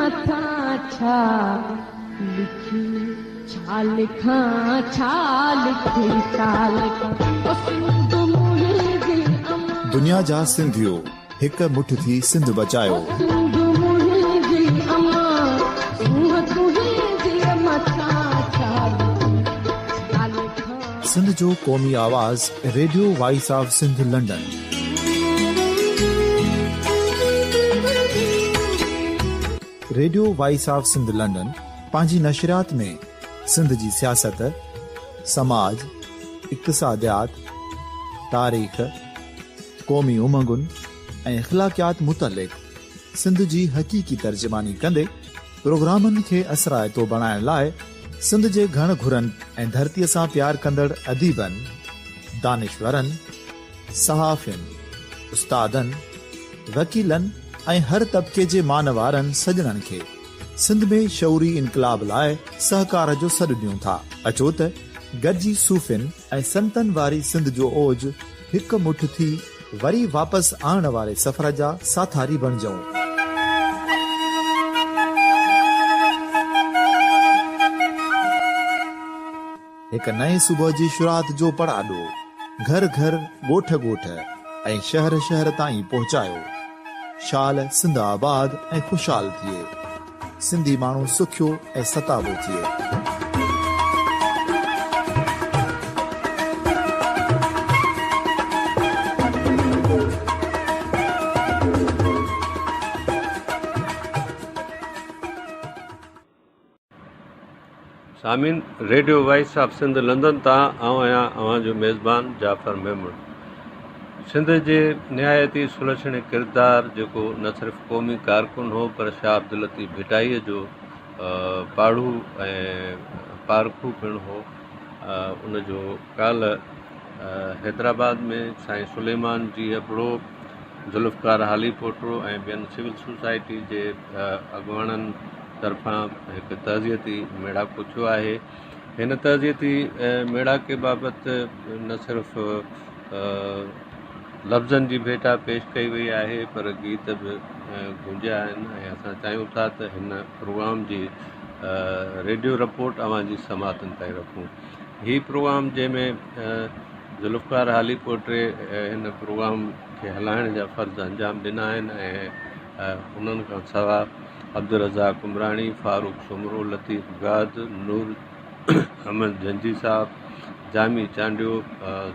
مٿان ڇا لکي ڇا لکان ڇا لکي ڇا لکان او سنڌ منهنجي امان. دنيا جا سنڌيو هڪ مٺ ٿي سنڌ بچايو. او سنڌ منهنجي امان سونهن تنهنجي مٿان ڇا لکي ڇا لکان. سنڌ جو قومي آواز radio voice of Sindh London. Radio voice of Sindh London پنهنجي نشريات ۾ سنڌ جي سياست، سماج، اقتصاديات، تاريخ، قومي امنگن ۽ اخلاقيات متعلق سنڌ جي حقيقي ترجماني ڪندي پروگرامن کي اثرائتو بڻائڻ لاء سنڌ جي گهڻ گهرن ۽ ڌرتيء سان پيار ڪندڙ اديبن، دانشورن، صحافين، استادن، وڪيلن ۽ هر طبقي جي مان وارن سڄڻن کي سنڌ ۾ شعوري انقلاب لاء سهڪار جو سڏ ڏيون ٿا. اچو ته گڏجي صوفين ۽ سنتن واري سنڌ جو اوج هڪ مٺ ٿي وري واپس آڻڻ واري سفر جا ساٿاري بڻجئون. هڪ نئين صبح جي شروعات جو پڙاڏو گهر گهر، ڳوٺ ڳوٺ ۽ شهر شهر تائين پهچايو. شال سنڌ آباد ۽ خوشحال ٿئي. سنڌي ماڻهو سکيو ۽ ستابو ٿئي. سامعين radio voice of Sindh London تان آئون آهيان اوهان جو ميزبان جعفر ميمڻ سنڌ جي نهايت ئي سلڇڻي ڪردار جيڪو نه صرف قومي ڪارڪن هو پر شاهه عبداللطيف ڀٽائيء جو پاڙهو ۽ پارکو پڻ هو ان جو ڪالهه حيدرآباد ۾ سائين سليمان جي ابڙو ذوالفقار هاليپوٽو ۽ ٻين سول سوسائٽي جي اڳواڻن طرفان هڪ تعزيتي ميڙاڪو ٿيو آهي. هن تعزيتي ميڙاڪي بابت نه صرف لفظن جي ڀيٽا پيش ڪئي وئي آهي پر گيت به گونجيا آهن ۽ اسان چاهيون ٿا ته هن پروگرام جي ريڊيو رپورٽ اوهان جي سماعتن تائين رکون. هي پروگرام جنهن ۾ ذوالفقار هاليپوٽي هن پروگرام کي هلائڻ جا فرض انجام ڏنا آهن ۽ انهن کان سواء عبدالرزاق عمراڻي، فاروق سومرو، لطيف گاد، نور احمد جنجهي صاحب، جامي چانڊيو،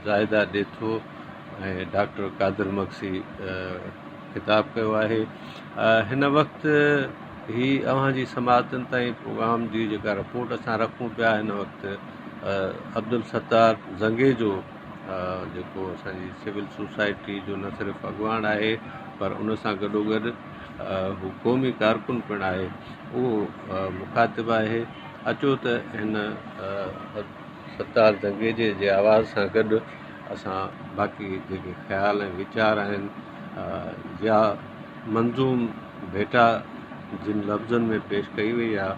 زاهده ڏيٿو ۽ ڊاڪٽر قادر مگسي خطاب ڪيو آهي. هن وقت هي اوهان جي سماعتن تائين پروگرام جي جيڪا رپورٽ اسان رکون پيا هن وقت عبدالستار زنگيجو جيڪو اسان جي سول سوسائٽي جو نه صرف اڳواڻ آهي پر ان سان گڏوگڏ هو قومي ڪارڪن پڻ آهي اهو مخاطب آهي اچو ته هن ستار جنگيجي جي آواز سان گڏ اسان باقي جيڪي خيال ۽ ويچار آهن يا منظوم ڀيٽا جن لفظن ۾ پيش ڪئي وئي آهي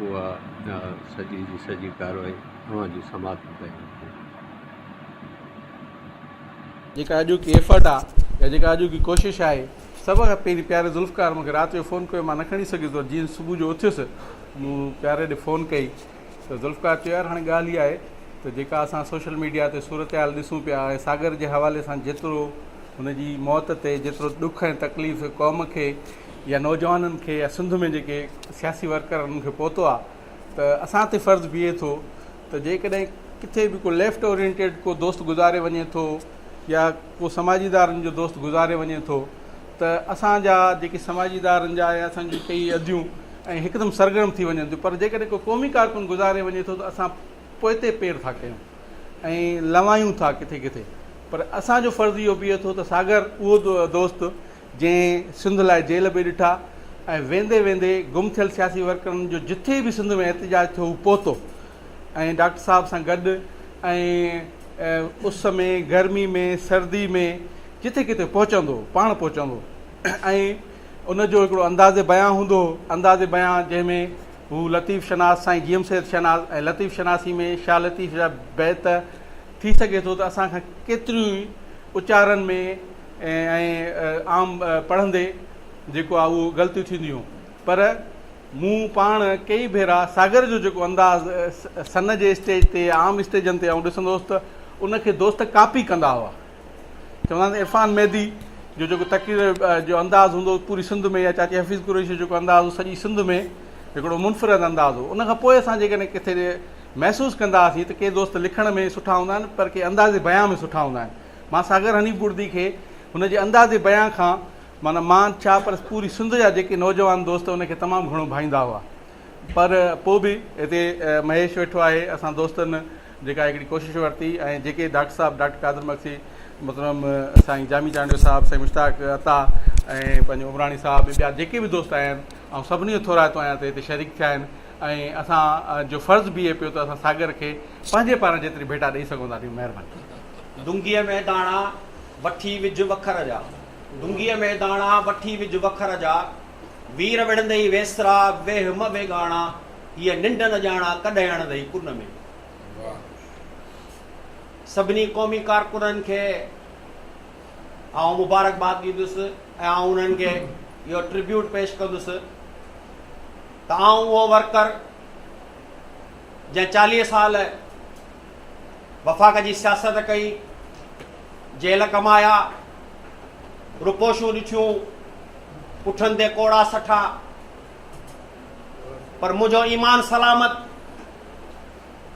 اها سڄي جي سڄي ڪارروائي اوهان جي سماعت تائين رکون. جيڪا اڄوڪي ايفرٽ آ يا جيڪا اڄوڪي ڪوشش آهي سڀ کان پهرين پياري ذوالفقار مونکي رات جو فون ڪيو مان نه کڻي سگهيس پر جيئن صبح جو اٿيس مون پياري ڏي فون ڪئي ته ذوالفقار چيو يار هاڻي ڳالهه اها آهي ته جيڪا اسان سوشل ميڊيا تي صورتحال ڏسون پيا ۽ ساگر جي حوالي سان جيترو هن جي موت تي جيترو ڏک ۽ تڪليف قوم کي يا نوجوانن کي يا سنڌ ۾ جيڪي سياسي ورڪر انهن کي پهتو آ ته اسان تي فرض بيهي ٿو ته جيڪڏهن ڪٿي به ڪو ليفٽ اورينٽيڊ ڪو دوست گذاري وڃي ٿو يا ڪو سماجي ادارن جو دوست گذاري وڃي ٿو ته اسان جا جيڪي سماجي ادارن جا يا اسان جون ڪيئي اديون ۽ هڪدم سرگرم ٿي وڃن ٿيون پر جيڪڏهن ڪو قومي ڪارڪن گذاري وڃي ٿو ته اسان پوئتي پير ٿا ڪيون ۽ لنوايون ٿا ڪٿي ڪٿي پر اسان جو فرض اهو بيهي ٿو ته ساگر اهو دوست جنهن سنڌ لاء جيل به ڏٺا ۽ ويندي ويندي گم ٿيل سياسي ورڪرن جو جٿي به سنڌ ۾ احتجاج ٿيو هو پهتو ۽ ڊاڪٽر صاحب سان گڏ ۽ اس ۾ گرمي ۾ سردي ۾ جٿي ڪٿي پهچندو هو پاڻ پهچندو هو ۽ ان جو هڪڙو انداز بيان هوندو هو انداز بيان جنهن ۾ هو لطيف شناس سائين جي ايم سيد شناس ۽ لطيف شناسي ۾ شاهه لطيف جا بيت ٿي سگهي ٿو ته اسان کان ڪيتريون ئي اچارن ۾ ۽ عام پڙهندي جيڪو آهي اهو غلطيون ٿينديون. پر مون پاڻ ڪيئي ڀيرا ساگر جو جيڪو انداز سن جي اسٽيج تي يا عام اسٽيجن تي آئون ڏسندو هوس ته ان کي دوست ڪاپي ڪندا هئا. چوندا آهن ته عرفان مهدي جو جيڪو تقرير جو انداز هوندو هو پوري سنڌ ۾ يا چاچي حفيظ قريشي جو جيڪو انداز هو سڄي سنڌ ۾ هڪڙو منفرد انداز هو. ان کان پوء اسان جيڪڏهن ڪٿي محسوس ڪندا هئاسين ته ڪي دوست لکڻ ۾ سٺا هوندا آهن پر ڪي انداز بيان ۾ سٺا هوندا آهن. مان ساگر حنيف بڙدي کي هن جي انداز بيان کان معنيٰ مان ڇا پر پوري سنڌ جا جيڪي نوجوان دوست ان کي تمام گهڻو ڀائيندا هئا پر پوء به هتي مهيش ويٺو آهي اسان دوستن جيڪا هڪڙي ڪوشش ورتي ۽ جيڪي ڊاڪٽر صاحب ڊاڪٽر قادر مگسي محترم سائين جامي چانڊيو صاحب سائين مشتاق عطا ۽ پنهنجو عمراڻي صاحب ٻيا جيڪي به دوست آيا آهن آئون سڀني جو ٿورائتو آهيان ته هتي شريڪ ٿيا آهن ۽ اسان جو فرض بيهي پيو ته اسان ساگر کي پنهنجي پاران جيتري ڀيٽا ڏئي سگهون ٿا ڏيون مهرباني. دونگيء ۾ داڻا، وٺي وجهه وکر جا. دونگيء ۾ داڻا، وٺي وجهه وکر جا. وير وڙهندئي ويسرا، ويهه م ويڳاڻا. هيء ننڊ نه ڄاڻان، ڪڏهن هڻندئي ڪن ۾. سڀني قومي ڪارڪنن کي آئون مبارڪباد ڏيندس ۽ آئون انهن کي اهو ٽربيوٽ پيش ڪندس ته آئون اهو ورڪر جنهن 40 سال وفاق جي سياست ڪئي، جيل ڪمايا، روپوشون ڏٺيون، پٺن تي ڪوڙا سٺا، پر منهنجو ايمان سلامت،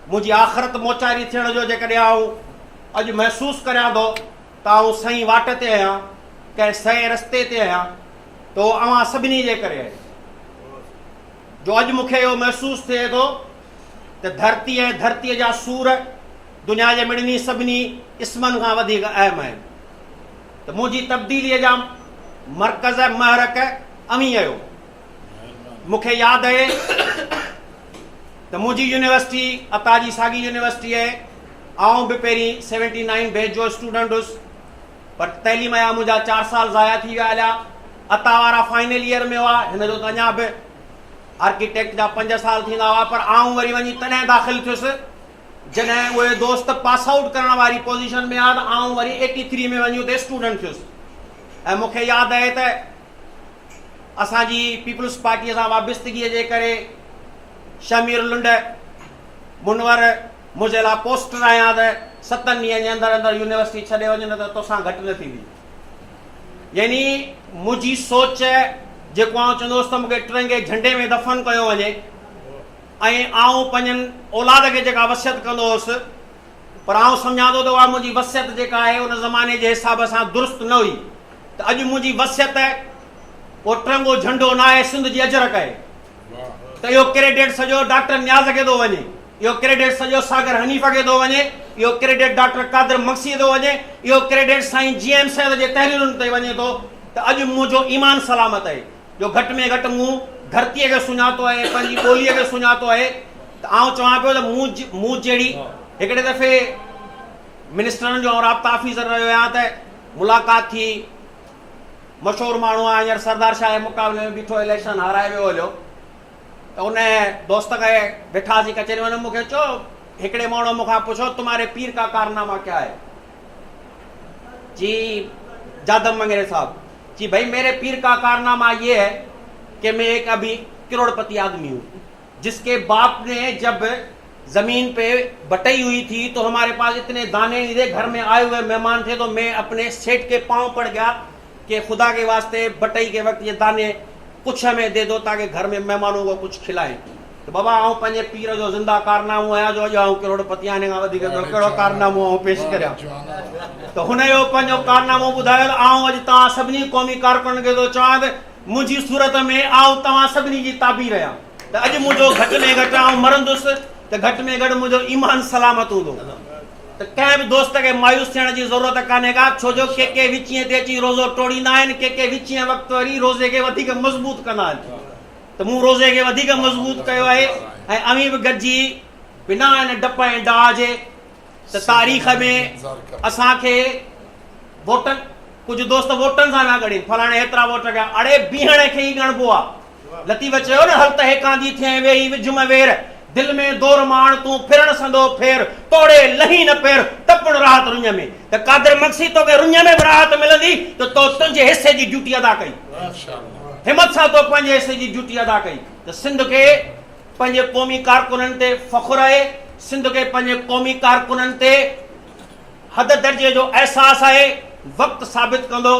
منهنجي آخرت موچاري ٿيڻ جو جيڪڏهن آئون اڄ محسوس ڪريان ٿو ته آئون صحيح واٽ تي آهيان، ڪنهن صحيح رستي تي آهيان ته اهو اوهان سڀني جي ڪري آهي جو اڄ مون کي اهو محسوس ٿئي ٿو ته ڌرتي ۽ ڌرتيء جا سور دنيا جي مڙني سڀني اسمن کان وڌيڪ اهم آهن ته منهنجي تبديليء جا مرڪز محرڪ اوهين آهيو. مون کي ياد اهي ته منهنجي يونيورسٽي عطا جي ساڳي يونيورسٽي اهي. آئون به پهرين سيونٽي نائين بيچ جو اسٽوڊنٽ هيس پر تعليم جا منهنجا 4 سال ضايع ٿي ويا هليا. عطا وارا فائنل ايئر ۾ هئا، هن جو ته اڃا به آرڪيٽيڪٽ جا 5 سال ٿيندا هئا پر آئون وري وڃي تڏهن داخل ٿيس جڏهن اهي دوست پاس آئوٽ ڪرڻ واري پوزيشن ۾ آيا ته آئون وري ايٽي ٿري ۾ وڃي اتي اسٽوڊنٽ ٿيس ۽ مون کي ياد آهي ته اسان جي پيپلز پارٽيء سان وابستگيء جي ڪري شهمير لنڊ منور منهنجي لاء پوسٽر آيا ته 7 ڏينهن جي اندر اندر يونيورسٽي ڇڏي وڃ نه ته توسان گهٽ نه ٿيندي. يعني منهنجي سوچ جيڪو آئون چوندو هوس ته مون کي ٽرنگي جهنڊي ۾ دفن ڪيو وڃي ۽ آئون پنهنجن اولاد کي جيڪا وصيت ڪندو هوس پر آئون سمجهان ٿو ته اها منهنجي وصيت جيڪا آهي ان زماني جي حساب سان درست نه هئي ته اڄ منهنجي وصيت اهو ٽرنگو جهنڊو نه آهي سنڌ جي اجرڪ آهي ته اهو ڪريڊٽ سڄو ڊاڪٽر نياز کي ٿو وڃي، اهو ڪريڊٽ سڄو ساگر حنيف کي ٿو وڃي، اهو ڪريڊٽ ڊاڪٽر قادر مگسيء ٿو وڃي، اهو ڪريڊٽ سائين جي ايم سيد جي تحريرن تي وڃي ٿو ته اڄ منهنجو ايمان سلامت آهي جو گهٽ ۾ گهٽ مون ڌرتيء کي سڃاتو آهي، پنهنجي ٻوليء کي سڃاتو آهي ته آئون چوان پيو ته مون جهڙي هڪڙي دفعي منسٽرن جو آئون رابطا آفيسر رهيو آهيان ته ملاقات ٿي. مشهور ماڻهو آهي هينئر سردار شاهه جي مقابلي ۾ بيٺو اليڪشن هارائي ويو هليو ته ان دوست کي ويٺاسين ڪچهري ۾ مون کي چيو هڪڙي ماڻهو مون کان پڇيو تمهاري پير کا ڪارناما ڪيا هي جي جادم مڱري صاحب جي ڀئي ميري پير کا ڪارناما یہ هي کہ مين ايڪ ابھی ڪروڙپتي آدمي هون جس کے باپ نے جب زمين پہ بٽئی ہوئی تھی تو ہمارے پاس اتنے دانے نہیں تھے، گھر میں آئے ہوئے مہمان تھے تو میں اپنے سیٹھ کے پاؤں پڑ گیا کہ خدا کے واسطے بٹئی کے وقت یہ دانے کچھ ہمیں دے دو تاکہ گھر میں مہمانوں کو کچھ کھلائیں۔ ته بابا آئون پنهنجي پير جو زنده ڪارنامو آهيان جو اڄ آئون ڪروڙپتي آهيان، ان کان وڌيڪ ٻيو ڪهڙو ڪارنامو آئون پيش ڪريان؟ ته هن اهو پنهنجو ڪارنامو ٻڌايو ته آئون اڄ توهان سڀني قومي ڪارڪنن کي ٿو چوان ته منهنجي صورت ۾ آئون توهان سڀني جي تعبير آهيان ته اڄ منهنجو گهٽ ۾ گهٽ آئون مرندس ته گهٽ ۾ گهٽ منهنجو ايمان سلامت هوندو ته ڪنهن به دوست کي مايوس ٿيڻ جي ضرورت ڪانهي ڪا ڇو جو ڪي ڪي وچينء تي اچي روزو ٽوڙيندا آهن ڪي ڪي وچينء وقت وري روزي کي وڌيڪ مضبوط ڪندا آهن ته مون روزي کي وڌيڪ مضبوط ڪيو آهي ۽ اوهين به گڏجي بنا ان ڊپ ۽ ڊاء جي ته تاريخ ۾ اسان کي ووٽن ڪجهه دوست ووٽن سان پيا ڳڻين فلاڻي هيترا ووٽ ڪيا اڙي بيهڻ کي ئي ڳڻبو آ لطيف چيو نه هل ته هيڪاندي ٿئين ويهي وجهه م وير دل ۾ دور ماڻ تون ڦرڻ سندو ڦير توڙي لهين نه پير ته پڻ راحت رڃ ۾ ته قادر مگسي توکي رڃ ۾ به راحت ملندي ته تو تنهنجي حصي جي ڊيوٽي ادا ڪئي. همت سان تو پنهنجي حصي جي ڊيوٽي ادا ڪئي ته سنڌ کي پنهنجي قومي ڪارڪنن تي فخر آهي، سنڌ کي پنهنجي قومي ڪارڪنن تي حد درجي جو احساس آهي، وقت ثابت ڪندو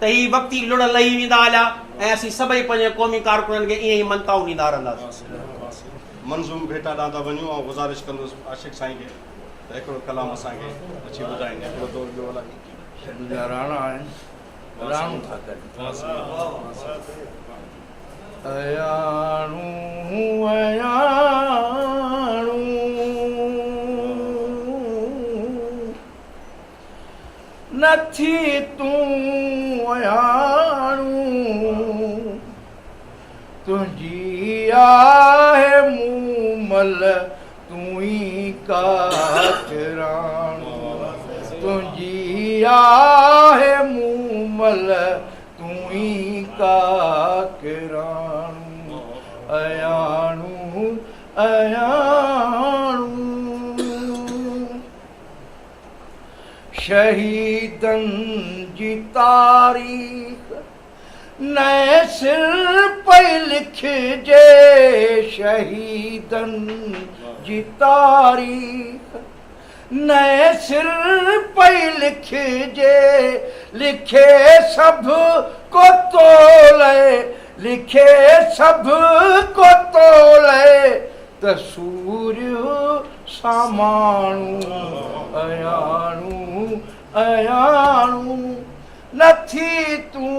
ته هي وقتي لڙ لهي ويندا هليا ۽ اسين سڀئي پنهنجي قومي ڪارڪنن کي ائين ئي مڃتائون ڏيندا رهنداسين. منظوم ڀيٽا ڏانهن ٿا وڃون آئون گذارش ڪندس عاشق سائين کي ته هڪڙو ڪلام اسان کي اچي ٻڌائين هڪڙو دور ٻيو الائي. سنڌ جا راڻا آهن راڻو ٿا ڪن. اياڻو اياڻو نه ٿي تون اياڻو تنهنجي آهي مومل تون ئي ڪاڪراڻو تنهنجي آهي مومل تون ئي ڪاڪراڻو اياڻو اياڻو شهيدن جي تاريخ نئين سر پئي لکجي شهيدن جي تاريخ نئين سر پئي لکجي، لکي سڀ ڪو تو لئه، لکي سڀ ڪو تو لئه، ته سورهيه ساماڻو، اياڻو اياڻو، نه ٿي تون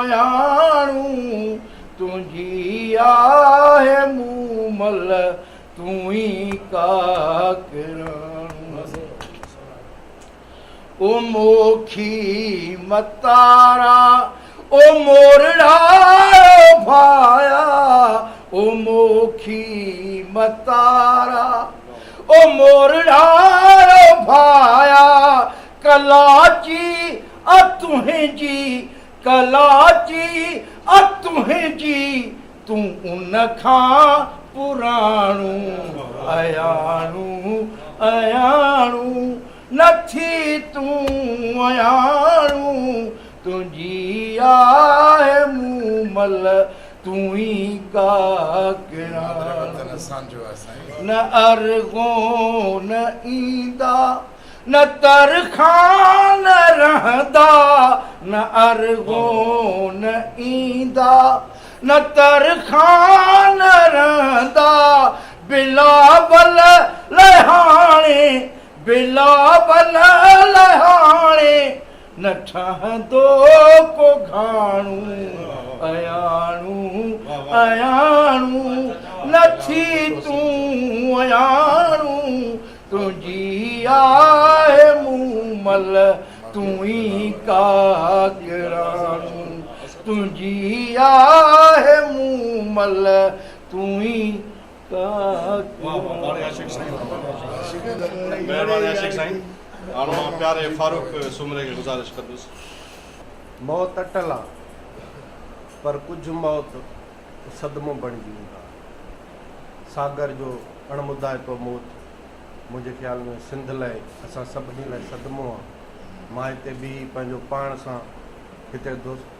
اياڻو، تنهنجي آهي مومل تون ئي ڪاڪراڻو او موکي متارا او مورڙا ڀايا او موکي متارا او مورڙا ڀايا ڪلاچي ا تنهنجي ڪلاچي ا تنهنجي تون ان کان پراڻو اياڻو اياڻو نه ٿي تون اياڻو تنهنجي آهي مومل تون ئي ڪاڪراڻو نه ارغون ايندا نه ترخان رهندا نه ارغون ايندا نه ترخان رهندا بلاول لهاڻي بلاول لهاڻي نه ٺهندو ڪو گهاڻو اياڻو اياڻو نه ٿي تون اياڻو تنهنجي آهي مومل تون ئي ڪاڪراڻو تنهنجي آهي مومل تون ئي ڪاڪراڻو. مهرباني عاشق سائين. هاڻ مان پياري فاروق سومري کي گذارش ڪندس. موت اٽل آ پر ڪجهه موت صدمو بڻجي ويندا. ساگر جو اڻ مدائتو موت منهنجي خيال ۾ سنڌ لاء اسان سڀني لاء صدمو آ. مان هتي بيهي پنهنجو پاڻ سان هتي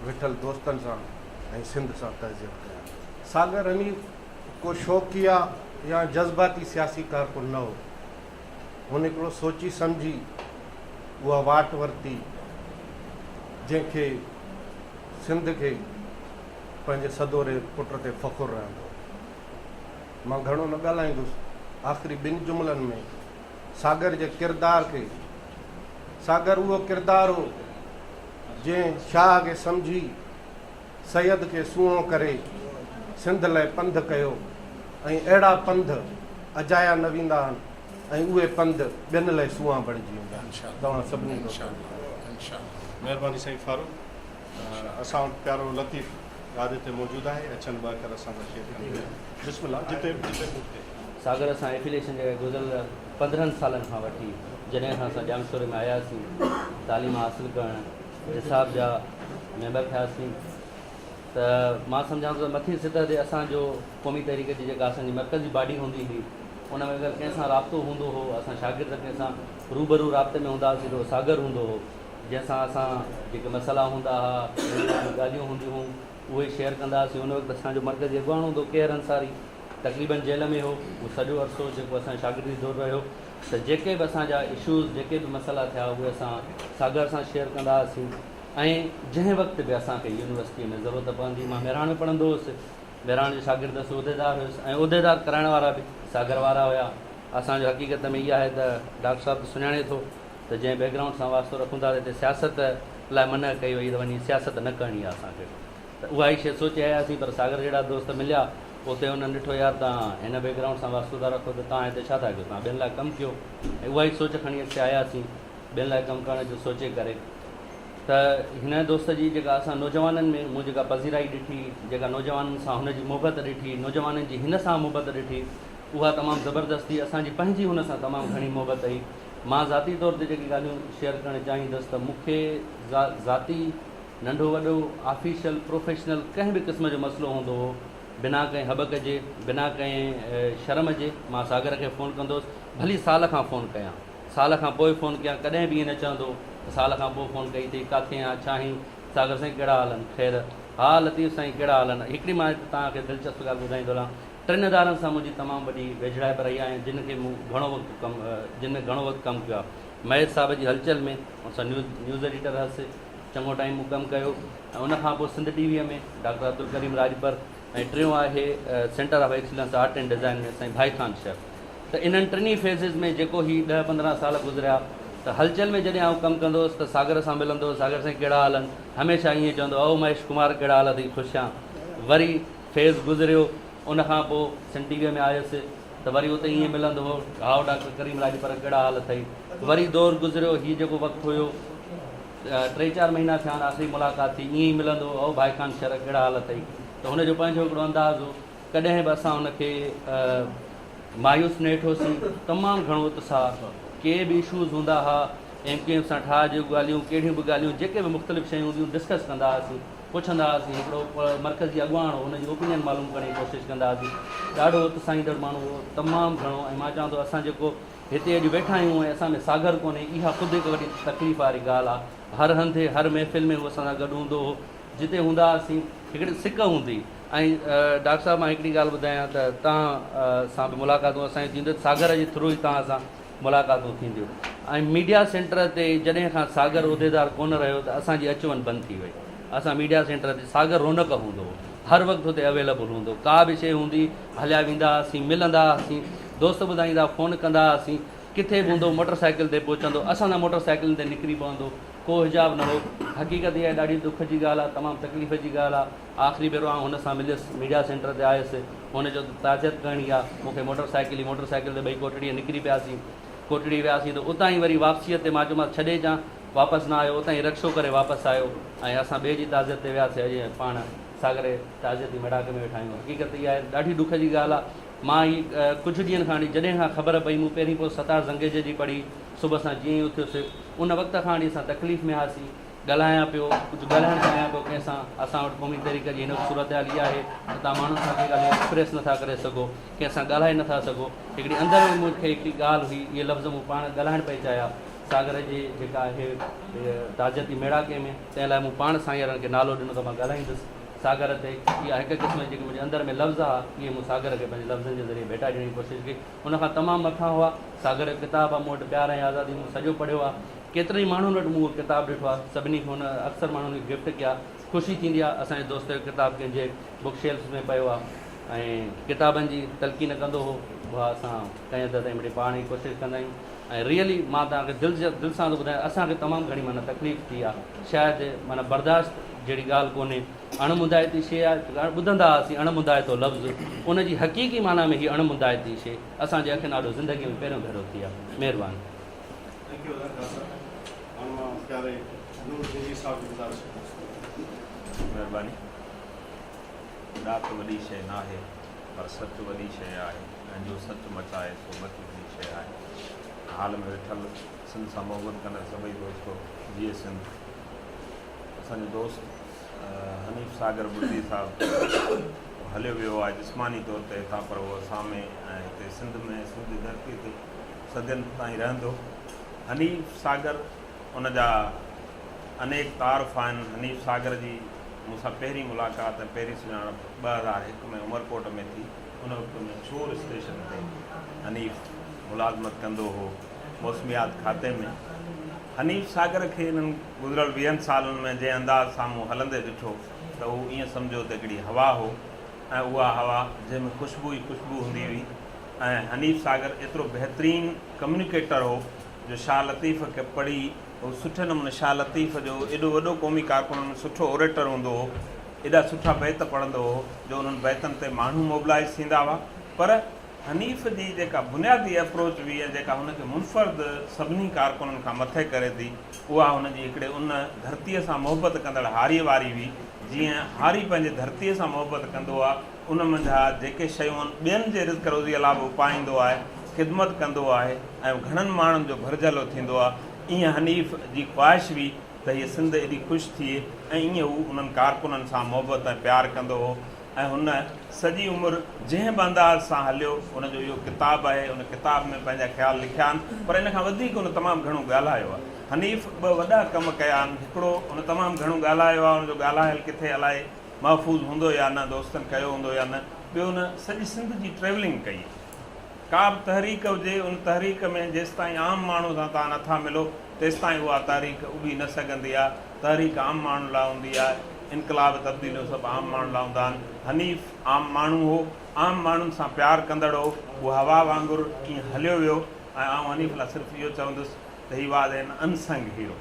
ويٺل دوستن سان ۽ سنڌ سان تعزيت ڪيان ٿو. ساگر حنيف ڪو شوقيه يا جذباتي سياسي ڪارڪن نه هو. هن هڪڙو سوچي سمجهي اها واٽ ورتي جنهن کي سنڌ کي پنهنجي سدوري پٽ تي فخر رهندو. مان گهڻو نه ڳالهائيندس، آخري ٻن جملن ۾ ساگر جي ڪردار کي، ساگر اهو ڪردار هو جنهن شاهه کي سمجهي سيد کي سونهون ڪري سنڌ لئه پنڌ ڪيو ۽ اهڙا پنڌ اجايا نه ويندا آهن ۽ اهي پنڌ ٻين لئه سونهان بڻجي ويندا آهن. توهان سڀني دوستن کي. مهرباني سائين فاروق. اسان وٽ پيارو لطيف گادي تي موجود آهي اچن ٻه اکر اسان سان شيئر ڪن بسم الله جتي جتي پٺتي. ساگر اسان افيليشن جيڪا گذريل 15 سالن کان وٺي جڏهن کان اسان ڄامشوري ۾ آياسين تعليم حاصل ڪرڻ جساب جا ميمبر ٿياسين ته مان سمجهان ٿو ته مٿين سطح تي اسان جو قومي تحريڪ جي جيڪا اسان جي مرڪزي باڊي هوندي هئي ان ۾ اگر ڪنهن سان رابطو هوندو هو اسان شاگرد ڪنهن سان روبرو رابطي ۾ هوندا هئاسين ته اهو ساگر هوندو هو جنهن سان اسان جيڪي مسئلا هوندا ها، ڳالهيون هونديون هيون، اهي شيئر ڪندا هئاسين. ان وقت اسان جو مرڪزي اڳواڻ هوندو هو ڪيهر انصاري تقريبن جيل ۾ هو اهو سڄو عرصو جيڪو اسان جو شاگردي دور رهيو ته جيڪي به اسان جا اشوز جيڪي به مسئلا ٿيا اهي اسان ساگر سان شيئر ڪندا هئاسين ۽ جنهن وقت به اسان کي يونيورسٽيء ۾ ضرورت پوندي مان مهراڻ ۾ پڙهندو هوس مهراڻ جو شاگرد هوس عهديدار هيس ۽ عهديدار ڪرائڻ وارا به ساگر وارا هيا اسان جو حقيقت ۾ اها آهي ته ڊاڪٽر صاحب ته سڃاڻي ٿو ته جنهن بيڪ گرائونڊ سان واسطو رکون ٿا ته هتي سياست لاء منع ڪئي وئي ته وڃي سياست نه ڪرڻي آهي اسان کي ته اها ئي شيء سوچي آياسين پر ساگر جهڙا دوست مليا اتي انهن ڏٺو يار توهان هن بيڪ گرائونڊ سان واسطو ٿا رکو ته توهان هتي ڇا ٿا ڪيو توهان ٻين لاء ڪم ڪيو ۽ اها ئي سوچ کڻي اڳتي آياسين ٻين لاء ڪم ڪرڻ جو سوچي ڪري ته هن دوست جي جيڪا اسان نوجوانن ۾ مون جيڪا پذيرائي ڏٺي جيڪا نوجوانن سان هن جي محبت ڏٺي نوجوانن جي هن سان محبت ڏٺي اها تمام زبردست هئي اسان جي پنهنجي هن سان تمام گهڻي محبت هئي مان ذاتي طور تي جيڪي ڳالهيون شيئر ڪرڻ چاهيندس ته مون کي ذاتي ننڍو وڏو آفيشل پروفيشنل ڪنهن به قسم جو مسئلو هوندو هو بنا ڪنهن هٻڪ جي بنا ڪنهن شرم جي مان ساگر کي فون ڪندو هوس ڀلي سال کان فون ڪيان سال کان پوء فون ڪيان ڪڏهن به ائين نه چوندو هو ته سال کان پوء فون ڪئي اٿئي ڪاٿي آن ڇا آهين ساگر سائين ڪهڙا حال آهن خير ها لطيف سائين ڪهڙا حال آهن هڪڙي مان هت توهان کي دلچسپ ڳالهه ٻڌائيندو هلان ٽن ادارن سان منهنجي تمام وڏي ويجهڙائپ رهي آهي ۽ جن کي مون گهڻو وقت ڪم جن ۾ گهڻو وقت ڪم ڪيو آهي. مهيش صاحب جي هلچل ۾ ان سان نيوز نيوز ايڊيٽر هئس چڱو ٽائيم مون ڪم ڪيو ۽ ان کان پوء Sindh T V ۾ doctor Abdul Karim Rajpar ۽ ٽيون آهي centre of excellence art and design ۾ سائين ڀائي خان شر ته انهن ٽنهي فيزز ۾ جيڪو هي ڏهه 15 سال گذريا ته هلچل ۾ جڏهن آئون ڪم ڪندو هوس ته ساگر سان ملندو هوس ساگر سائين ڪهڙا حال آهن هميشه ائين چوندو او مهيش ڪمار ڪهڙا حال اٿئي خوش آهيان وري فيض گذريو، ان کان پوء سن ٽي ويء ۾ آيس ته وري اتي ائين ملندو هو، هائو ڊاڪٽر ڪريم راڄپر ڪهڙا حال اٿئي. وري دور گذريو، هي جيڪو وقت هيو، ٽي چار مهينا ٿيا آهن آخري ملاقات ٿي، ائين ئي ملندو هو، او ڀائي خان شر ڪهڙا حال اٿئي. ته هن جو پنهنجو هڪڙو انداز هو، ڪڏهن به اسان هن کي مايوس نه ڏٺوسين، تمام گهڻو اتساهه، ڪي به اشوز هوندا ها، ايم ڪيو ايم سان ٺاهه جون ڳالهيون، ڪهڙيون به ڳالهيون، جيڪي به مختلف شيون هونديون ڊسڪس ڪندا هئاسين. پڇندا هئاسين، هڪڙو مرڪزي اڳواڻ هو، ان جي اوپينين معلوم ڪرڻ جي ڪوشش ڪندا هئاسين. ڏاڍو اتساهيندڙ ماڻهو هو، تمام گهڻو ۽ مان چوان ٿو اسان جيڪو هتي اڄ ويٺا آهيون ۽ اسان ۾ ساگر ڪونهي، اها خود هڪ وڏي تڪليف واري ڳالهه آهي. هر هنڌ، هر محفل ۾ هو اسان سان گڏ هوندو هو. جتي هوندا هئاسين، هڪڙي سڪ هوندي هئي ۽ ڊاڪٽر صاحب مان هڪڙي ڳالهه ٻڌايان ته توهان سان به ملاقاتون اسان جون ٿينديون ته ساگر جي ٿرو ئي توهان سان ملاقاتون ٿينديون ۽ ميڊيا سينٽر تي جڏهن کان ساگر عهديدار ڪونه رهيو ته اسان جي اچ وڃ بند ٿي وئي اسان ميڊيا سينٽر تي ساگر رونق هوندو هو هر وقت هتي اويليبل هوندو ڪا به شيء هوندي هليا ويندا هئاسين ملندا هئاسين دوست ٻڌائيندا فون ڪندا هئاسين ڪٿي به هوندو موٽر سائيڪل تي پهچندو اسان سان موٽر سائيڪلن تي نڪري پوندو ڪو حجاب نه هو حقيقت اها ڏاڍي دک جي ڳالهه آهي تمام تڪليف جي ڳالهه آهي آخري ڀيرو آئون هن سان مليس، ميڊيا سينٽر تي آيس، هن چيو ته تعزيت ڪرڻي آ، مون کي موٽر سائيڪل ئي موٽر سائيڪل تي ٻئي ڪوٽڙيء نڪري پياسين، ڪوٽڙي وياسين ته اتان ئي وري واپسيء تي مان چيومانس ڇڏي اچان، واپس نه آيو، اتان ئي رڪشو ڪري واپس آيو ۽ اسان ٻئي جي تعزيت تي وياسين، اڄ پاڻ ساگري تعزيتي ميڙاڪي ۾ ويٺا آهيون، حقيقت اها آهي ته ڏاڍي ڏک جي ڳالهه آ، مان هي ڪجهه ڏينهن کان وٺي جڏهن کان خبر پئي، مون پهرين پوسٽ ستار زنگيجي جي پڙهي، صبح سان جيئن ئي اٿيس، ان وقت کان وٺي اسان تڪليف ۾ هئاسين. ڳالهايان پيو، ڪجهه ڳالهائڻ چاهيان پيو ڪنهن سان، اسان وٽ قومي تحريڪ جي هن وقت صورتحال اها آهي ته توهان ماڻهن سان ڪي ڳالهيون ايڪسپريس نٿا ڪري سگهو، ڪنهن سان ڳالهائي نٿا سگهو، هڪڙي اندر ۾ مون کي هڪڙي ڳالهه هئي، اهي لفظ مون پاڻ ڳالهائڻ پئي چاهيا، ساگر جي جيڪا آهي تعزيتي ميڙاڪي ۾، تنهن لاء مون پاڻ سائين وارن کي نالو ڏنو ته مان ڳالهائيندس ساگر تي، اها هڪ قسم جي جيڪي منهنجي اندر ۾ لفظ ها، اهي مون ساگر کي پنهنجي لفظن جي ذريعي ڀيٽا ڏيڻ جي ڪوشش ڪئي، ان کان تمام مٿان هئا، ساگر جو ڪتاب آهي مون وٽ پيار ۽ آزادي مون سڄو پڙهيو آهي. ڪيترن ئي ماڻهن وٽ مون اهو ڪتاب ڏٺو آهي، سڀني کي هن اڪثر ماڻهن کي گفٽ ڪيا، خوشي ٿيندي آهي اسان جي دوست جو ڪتاب ڪنهن جي بڪ شيلفز ۾ پيو آهي ۽ ڪتابن جي تلقين ڪندو هو، اها اسان ڪنهن حد تائين مڙئي پاڻ ئي ڪوشش ڪندا آهيون ۽ ريئلي مان توهان کي دل دل سان ٿو ٻڌايان اسان کي تمام گهڻي معنيٰ تڪليف ٿي آهي شايد معنيٰ برداشت جهڙي ڳالهه ڪونهي اڻ مندائتي شيء آهي ٻڌندا هئاسين اڻ مندائتو لفظ ان جي حقيقي معنيٰ ۾ هي اڻ مندائتي شيء اسان جي اکين آڏو زندگي ۾ پهريون ڀيرو ٿي آهي مهرباني. Thank you ادا خان صاحب هاڻ مان پياري نور جنجهي صاحب کي گذارش ڪندس. مهرباني. ڏات وڏي شيء ناهي پر سچ وڏي شيء آهي ۽ جو سچ مچائي سو مچ وڏي شيء آهي. هال ۾ ويٺل سنڌ سان محبت ڪندڙ سڀئي دوستو جيئي سنڌ. اسان جو دوست حنيف ساگر بڙدي صاحب هليو ويو آهي جسماني طور تي هتان پر هو اسان ۾ ۽ هتي سنڌ ۾ سنڌ جي ڌرتي تي صدين تائين رهندو. حنيف ساگر ان جا انيڪ تعارف آهن. حنيف ساگر جي مون سان پهرين ملاقات ۽ پهرين سڃاڻپ 2001 ۾ عمرڪوٽ ۾ ٿي. ان وقت ۾ ڇور اسٽيشن تي حنيف ملازمت ڪندو هو موسميات کاتي ۾. حنيف ساگر کي انهن گذريل ويهن سالن ۾ جنهن انداز سان مون هلندي ڏٺو ته هو ائين سمجهو ته هڪڙي هوا هو ۽ اها هوا جنهن ۾ خوشبو ئي خوشبو هوندي هئي ۽ حنيف ساگر ايترو بهترين ڪميونيڪيٽر هو جو شاهه لطيف کي پڙهي هو سٺي نموني شاهه لطيف جو ايڏو وڏو قومي ڪارڪنن ۾ سٺو اوريٽر هوندو هو، ايڏا سٺا بيت پڙهندو هو جو انهن بيتن تي ماڻهو موبلائيز ٿيندا هئا پر حنيف جي جيڪا بنيادي اپروچ هئي ۽ جيڪا هن کي منفرد سڀني ڪارڪنن کان مٿي ڪري ٿي اها هن جي هڪڙي ان ڌرتيء سان محبت ڪندڙ هاريء واري هئي جيئن هاري پنهنجي ڌرتيء سان محبت ڪندو آ ان منجها جيڪي شيون ٻين جي رزق روزيء لاء به اپائيندو آهي، خدمت ڪندو آهي ۽ گهڻن ماڻهن جو ڀرجهلو ٿيندو آهي، ايئن حنيف جي خواهش هئي ته هيء سنڌ ايڏي خوش ٿئي ۽ ايئن هو انهن ڪارڪنن سان محبت ۽ پيار ڪندو هو ۽ هن سڄي عمر جنهن به انداز سان هليو، ان جو اهو ڪتاب آهي، ان ڪتاب ۾ پنهنجا خيال لکيا آهن، پر ان کان وڌيڪ هن تمام گهڻو ڳالهايو آهي. حنيف ٻه وڏا ڪم ڪيا آهن، هڪڙو هن تمام گهڻو ڳالهايو آهي، ان جو ڳالهايل ڪٿي الائي محفوظ هوندو يا نه، دوستن ڪيو هوندو يا نه، ٻيو هن سڄي سنڌ جي ٽريولنگ ڪئي. ڪا به تحريڪ هجي، ان تحريڪ ۾ جيستائين عام ماڻهو سان توهان نٿا ملو، تيستائين اها تحريڪ اڀي نه سگهندي آهي. تحريڪ عام ماڻهن لاء هوندي آهي. انقلاب، تبديليون سڀ عام ماڻهن لاء هوندا آهن. حنيف عام ماڻهو هو، عام ماڻهن سان پيار ڪندڙ هو. هو هوا وانگر ائين هليو ويو ۽ آئون حنيف لاء صرف اهو چوندس ته he was an unsung hero.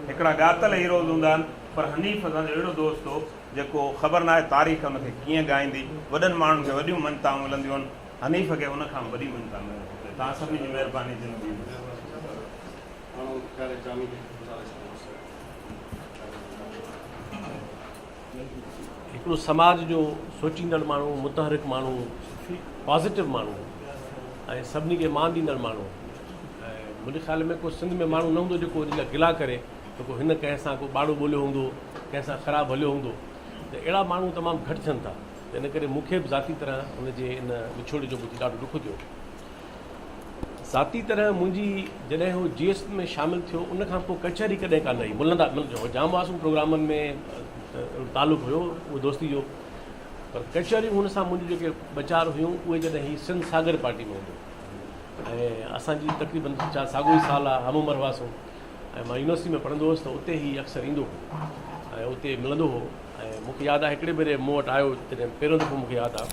هڪڙا ڳاتل هيروز هوندا آهن پر حنيف اسان جو اهڙو دوست هو جيڪو خبر ناهي تاريخ ان کي ڪيئن ڳائيندي. وڏن ماڻهن کي وڏيون مڃتائون ملنديون آهن، حنيف کي ان کان به وڏي مڃتا ملڻ کپي. توهان سڀني جي مهرباني جن به. هڪڙو سماج جو سوچيندڙ ماڻهو، متحرڪ ماڻهو، پازيٽو ماڻهو ۽ سڀني کي مان ڏيندڙ ماڻهو ۽ منهنجي خيال ۾ ڪو سنڌ ۾ ماڻهو نه هوندو جيڪو ان جا گلا ڪري ته ڪو هن ڪنهن سان ڪو ٻاڙو ٻوليو هوندو، ڪنهن سان خراب هليو هوندو ته اهڙا ماڻهو تمام گهٽ ٿين ٿا ته ان ڪري مون کي به ذاتي طرح ان جي ان وڇوڙي جو ٻڌي ڏاڍو ڏک ٿيو. ذاتي طرح منهنجي جڏهن هو جي ايس ۾ شامل ٿيو ان کان پوء ڪچهري ڪڏهن ڪانه رهي ملندا جام هئاسون پروگرامن ۾ تعلق هيو اهو دوستي جو پر ڪچهريون هن سان منهنجون جيڪي ٻه چار هيون اهي جڏهن هي سنڌ ساگر پارٽي ۾ هوندو ۽ اسان جي تقريبن چار ساڳو ئي سال آهي هم عمر هئاسون ۽ مان يونيورسٽي ۾ پڙهندو هوس ته اتي هي اڪثر ايندو هو ۽ اتي ملندو هو ۽ مون کي ياد آهي هڪڙي ڀيري مون وٽ آيو جڏهن پهريون دفعو مون کي ياد آهي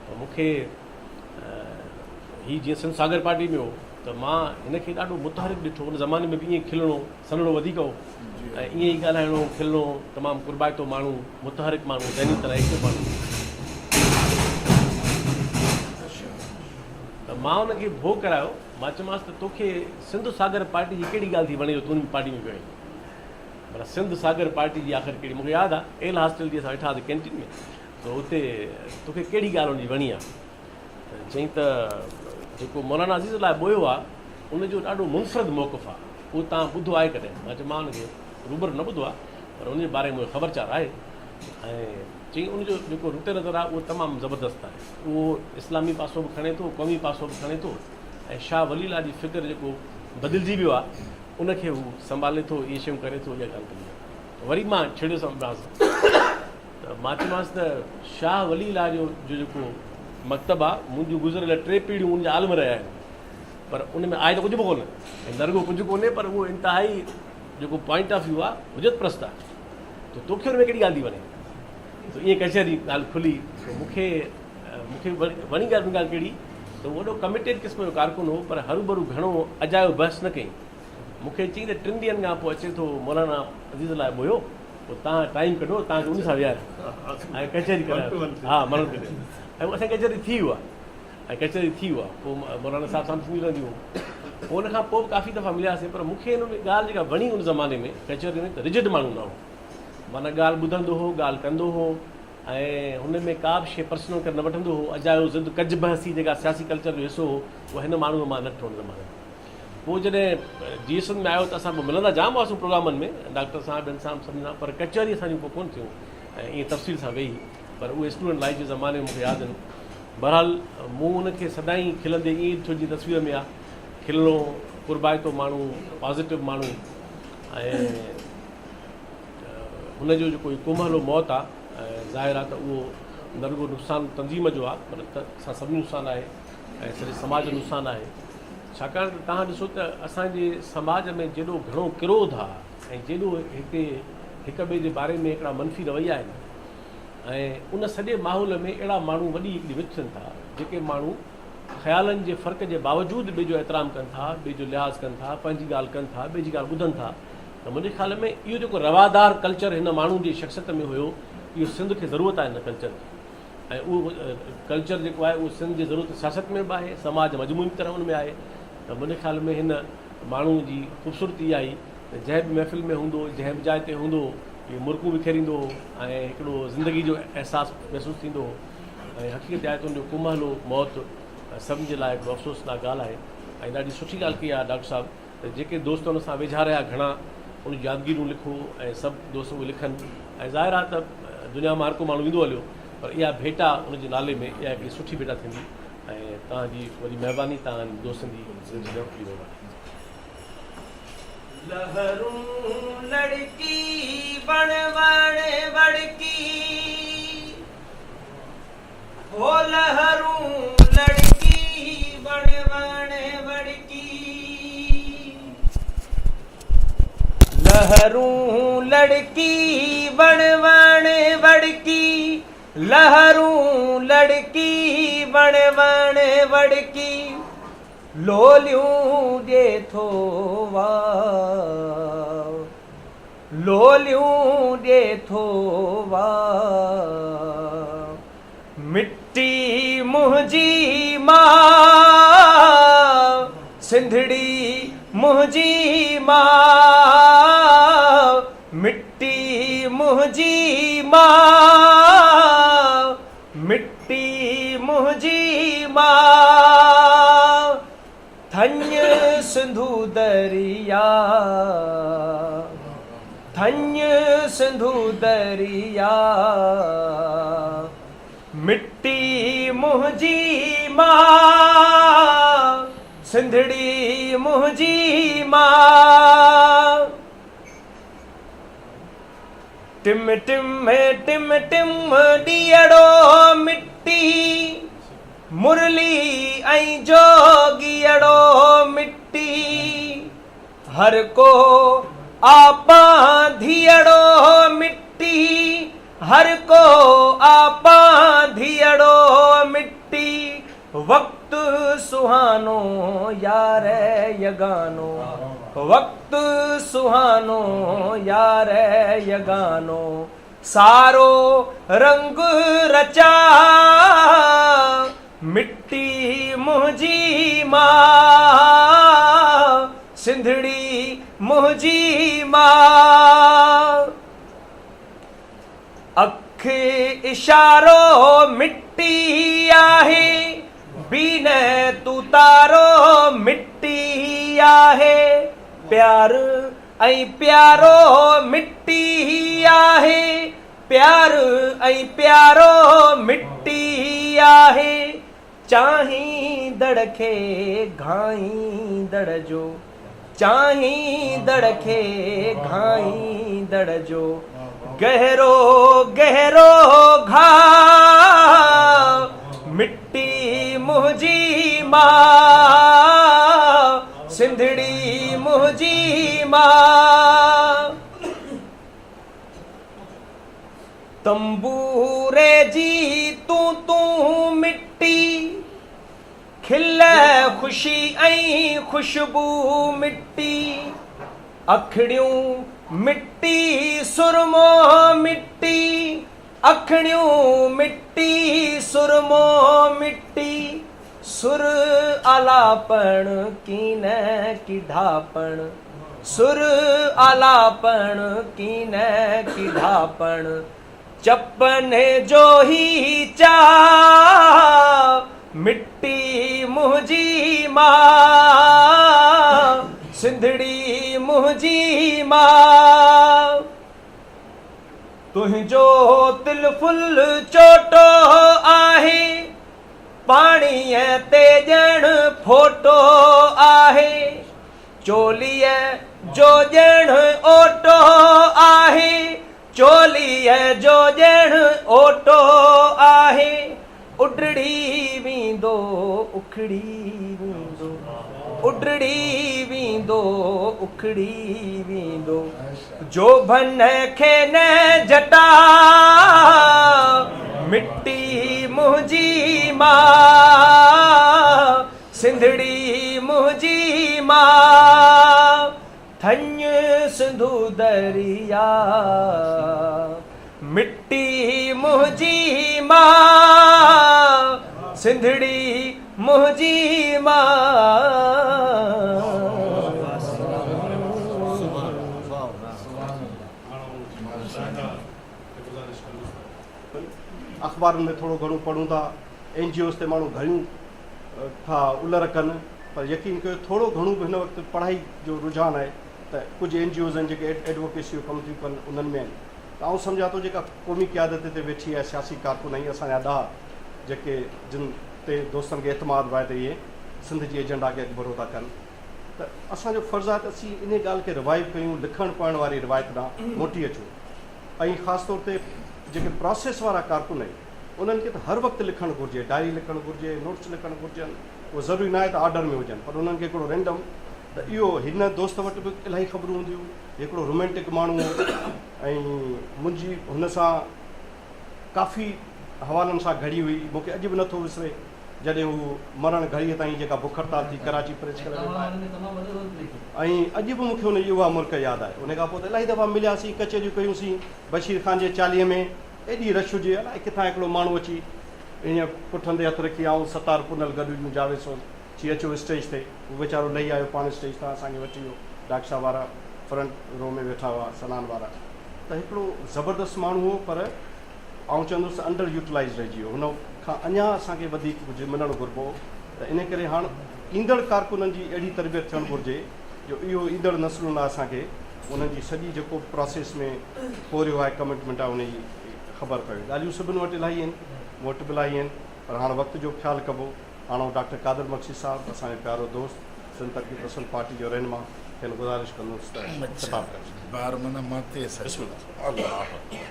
ته مون کي هي جيئن سنڌ ساگر پارٽي ۾ هو ته مان هن کي ڏاڍو متحرڪ ڏٺو ان زماني ۾ به ائين کلڻو سنهڙو وڌيڪ هو ۽ ائين ئي ڳالهائڻو کلڻو تمام قربائتو ماڻهو متحرڪ ماڻهو ذهني طرح ايڪٽو ماڻهو ته مان ان کي ڀوڳ ڪرايو مان چيومانس ته توکي سنڌ ساگر پارٽي جي ڪهڙي ڳالهه ٿي وڻي جو تون ان پارٽي ۾ ويو آهين معنيٰ سنڌ ساگر پارٽي جي آخر ڪهڙي مون کي ياد آهي ايل هاسٽل جي اسان ويٺا هئاسين ڪينٽين ۾ ته اتي توکي ڪهڙي ڳالهه ان جي وڻي آهي ته چيائين ته جيڪو مولانا عزيز الله ٻوهيو آهي ان جو ڏاڍو منفرد موقف آهي اهو توهان ٻڌو آهي ڪڏهن؟ مان چيو مان ان کي روبرو نه ٻڌو آهي پر ان جي باري ۾ منهنجي خبر چار آهي ۽ چيائين ان جو جيڪو نقطه نظر آهي اهو تمام زبردست آهي اهو اسلامي پاسو به کڻي ٿو قومي پاسو به کڻي ٿو ۽ شاهه ولي الله جي فڪر جيڪو بدلجي ويو آهي ان کي هو سنڀالي ٿو اهي شيون ڪري ٿو اها ڳالهه ڪئي آهي وري مان ڇڙيس ته مان چيومانس ته شاهه ولي الله جو جو جيڪو مڪتب آ، منهنجون گذريل ٽي پيڙهيون ان جا عالم رهيا آهن، پر ان ۾ آهي ته ڪجهه به ڪونه ۽ نه رڳو ڪجهه ڪونهي پر اهو انتهائي جيڪو پوائنٽ آف ويو آ حجت پرست آ ته توکي ان ۾ ڪهڙي ڳالهه ٿي وڻي؟ ته ائين ڪچهري ڳالهه کلي ته مون کي مون کي وڻي ڳالهه ڳالهه ڪهڙي ته هو وڏو ڪميٽيڊ قسم جو ڪارڪن هو پر هروڀرو گهڻو اجايو بحث نه ڪيائين. مون کي چيائين ته ٽن ڏينهن کان پوء اچي ٿو مولانا عزيز الله ٻوهيو پوء توهان ٽائيم ڪڍو توهان کي ان سان ويهاريان ۽ ڪچهري ڪرايان ها ماڻهن کي ۽ اسان ڪچهري ٿي اها ۽ ڪچهري ٿي اها پوء مولانا صاحب سان به ٿينديون رهنديون هيون پوء ان کان پوء به ڪافي دفعا ملياسين پر مون کي ان ۾ ڳالهه جيڪا وڻي ان زماني ۾ ڪچهري ۾ ته رجڊ ماڻهو نه هو معنيٰ ڳالهه ٻڌندو هو ڳالهه ڪندو هو ۽ هن ۾ ڪا به شيء پرسنل ڪري نه وٺندو هو اجايو ضد ڪج بحثي جيڪا سياسي ڪلچر جو حصو هو اها هن ماڻهوء مان نه ڏٺو ان زماني ۾ پوء جڏهن جي ايس ايم ۾ آيو ته اسان پوء ملندا جام هئاسون پروگرامن ۾ ڊاڪٽر سان ٻين سان سڀني سان پر ڪچهري اسان جون پوء ڪونه ٿيون ۽ ائين تفصيل سان ويهي پر اهي اسٽوڊنٽ لائيف جي زماني ۾ مون کي ياد آهن بهرحال مون ان کي سدائين کلندي ائين ڏٺو جيئن تصوير ۾ آ کلڻو قربائتو ماڻهو پازيٽو ماڻهو ۽ هن جو جيڪو هي ڪومهلو موت آ ۽ ظاهر آ ته اهو نه رڳو نقصان تنظيم جو آ پر اسان سڀني نقصان آهي ۽ سڄي سماج جو نقصان آهي ڇاڪاڻ ته توهان ڏسو ته اسان جي سماج ۾ جيڏو گهڻو ڪروڌ آ ۽ جيڏو هتي هڪ ٻئي جي باري ۾ هڪڙا منفي رويا آهن ۽ ان سڄي ماحول ۾ اهڙا ماڻهو وڏي هڪڙي وٿ ٿين ٿا جيڪي ماڻهو خيالن جي فرق جي باوجود ٻئي جو احترام ڪن ٿا، ٻئي جو لحاظ ڪن ٿا، پنهنجي ڳالهه ڪن ٿا، ٻئي جي ڳالهه ٻڌن ٿا ته منهنجي خيال ۾ اهو جيڪو روادار ڪلچر هن ماڻهو جي شخصيت ۾ هيو اهو سنڌ کي ضرورت آهي ان ڪلچر جي ۽ اهو ڪلچر جيڪو آهي اهو سنڌ جي ضرورت سياست ۾ به آهي سماج مجموعي طرح ان ۾ آهي ته منهنجي خيال ۾ هن ماڻهو جي خوبصورتي اها هئي ته جنهن به محفل ۾ هوندو هو جنهن به جاء تي هوندو هو اهو مرڪون وکيريندو هو ۽ هڪڙو زندگي جو احساس محسوس ٿيندو هو ۽ حقيقت آهي ته ان جو ڪومهلو موت سڀني جي لاء هڪڙو افسوسناڪ ڳالهه آهي ۽ ڏاڍي سٺي ڳالهه ڪئي آهي ڊاڪٽر صاحب ته جيڪي دوست ان سان ويجها رهيا گهڻا ان جون يادگيريون لکو ۽ سڀ دوست اهي لکن ۽ ظاهر آهي ته دنيا مان هر ڪو ماڻهو ويندو هليو پر اها ڀيٽا ان جي نالي ۾ اها هڪڙي سٺي ڀيٽا ٿيندي ۽ توهان جي وڏي مهرباني توهان دوستن جي وڏي مهرباني. لهرون لڙڪي وڻ وڻ وڙڪي هو لهرون لڙڪي وڻ وڻ وڙڪي لهرون لڙڪي وڻ وڻ وڙڪي لهرون لڙڪي وڻ وڻ وڙڪي لوليون ڏي ٿو واء لوليون ڏي ٿو واء مٽي منهنجي ماء سنڌڙي منهنجي ماء مٽي منهنجي ماء مٽي منهنجي ماء ٿڃ سنڌو دريا ٿڃ سنڌو دريا مٽي منهنجي ماء سنڌڙي منهنجي ماء ٽم ٽم ٽم ٽم ڏيئڙو مٽي مرلي ۽ جوڳيئڙو مٽي هر ڪو آ پانڌيئڙو مٽي هر ڪو آ پانڌيئڙو مٽي وقت سهانو يار يگانو وقت سهانو يار يگانو سارو رنگ رچاء مٽي منهنجي ماء سنڌڙي منهنجي ماء. اک اشارو مٽي آهي، بين تون تارو مٽي آهي، پيار ۽ پيارو مٽي آهي، پيار ۽ پيارو مٽي آهي، چاهيندڙ کي گهائيندڙ جو، چاهيندڙ کي گهائيندڙ جو، گهرو گهرو گهاء، مٽي منهنجي ماء، سنڌڙي منهنجي ماء. تنبوري جي تون تون مٽي، کل خوشي ۽ خوشبو مٽي، اکڙيون مٽي سرمو مٽي، اکڙيون مٽي سرمو مٽي، سر آلاپڻ ڪين ڪڍاپڻ، سر آلاپڻ ڪين ڪڍاپڻ، چپن جو هي چاء، مٽي منهنجي ماء، سنڌڙي منهنجي ماء. تنهنجو تل ڦل چوٽو آهي. پاڻيء تي ڄڻ ڦوٽو آهي. چوليء جو ڄڻ اوٽو آهي. چوليء اڊڙي ويندو اکڙي ويندو اڊڙي ويندو اکڙي ويندو جوڀن کي نه جٽاء مٽي منهنجي ماء سنڌڙي منهنجي ماء ٿڃ سنڌو درياء مٽي منهنجي ماء سنڌڙي منهنجي ماء. اخبارن ۾ ٿورو گهڻو پڙهون ٿا اين جي اوز تي ماڻهو گهڻيون ٿا الر ڪن پر يقين ڪيو ٿورو گهڻو به هن وقت پڙهائي جو رجحان آهي ته ڪجهه اين جي اوز آهن جيڪي ايڊووڪيسي جو ڪم ٿيون ڪن انهن ۾ آهن ته آئون سمجهان ٿو جيڪا قومي قيادت هتي ويٺي آهي سياسي ڪارڪن ۽ اسان جا ڏاها جيڪي جن تي دوستن کي اعتماد به آهي ته اهي سنڌ جي ايجنڊا کي اڳڀرو ٿا ڪن ته اسان جو فرض آهي ته اسين انهي ڳالهه کي ريوائيو ڪيون لکڻ پڙهڻ واري روايت ڏانهن موٽي اچون ۽ خاص طور تي جيڪي پراسيس وارا ڪارڪن آهن انهن کي ته هر وقت لکڻ گهرجي، ڊائري لکڻ گهرجي، نوٽس لکڻ گهرجن، اهو ضروري ناهي ته آرڊر ۾ هجن پر انهن کي هڪڙو رينڊم ته اهو هن دوست وٽ به الاهي خبرون هونديون، هي هڪڙو رومينٽڪ ماڻهو هو ۽ منهنجي هن سان ڪافي حوالن سان گهڙي هئي، مون کي اڄ به نٿو وسري جڏهن هو مرڻ گهڙيء تائين جيڪا بک هڙتال ٿي ڪراچي پريس ڪلب ۾ ۽ اڄ به مون کي هن جي اها مرڪ ياد آهي، ان کان پوء ته الاهي دفعا ملياسين، ڪچهريون ڪيون سين، بشير خان جي چاليهي ۾. ايڏي رش هجي الائي ڪٿان هڪڙو ماڻهو اچي ائين پٺن تي هٿ رکي آئون ستار پنهل گڏ هجون جاويد سوز چي اچو اسٽيج تي هو ويچارو لهي آيو پاڻ اسٽيج تان اسان کي وٺي ويو ڊاڪٽر صاحب وارا فرنٽ رو ۾ ويٺا هئا سنان وارا ته هڪڙو زبردست ماڻهو هو پر آئون چوندس ته انڊر يوٽيلائز رهجي ويو هن کان اڃا اسان کي وڌيڪ ڪجهه ملڻ گهربو هو ته ان ڪري هاڻ ايندڙ ڪارڪنن جي اهڙي تربيت ٿيڻ گهرجي جو اهو ايندڙ نسلن لاء اسان کي انهن جي سڄي جيڪو به پراسيس ۾ پورهيو آهي ڪمٽمينٽ آهي ان جي خبر پوي. ڳالهيون سڀن وٽ الاهي آهن، مون وٽ به الاهي آهن پر هاڻ وقت جو به خيال ڪبو. هاڻ آئون ڊاڪٽر قادر مگسي صاحب اسان جو پيارو دوست سنڌ ترقي پسند پارٽي جو رهنما کين گذارش ڪندس ته خطاب ڪن. بار معنيٰ مان تي سڄو. بسم الله. الله اڪبر.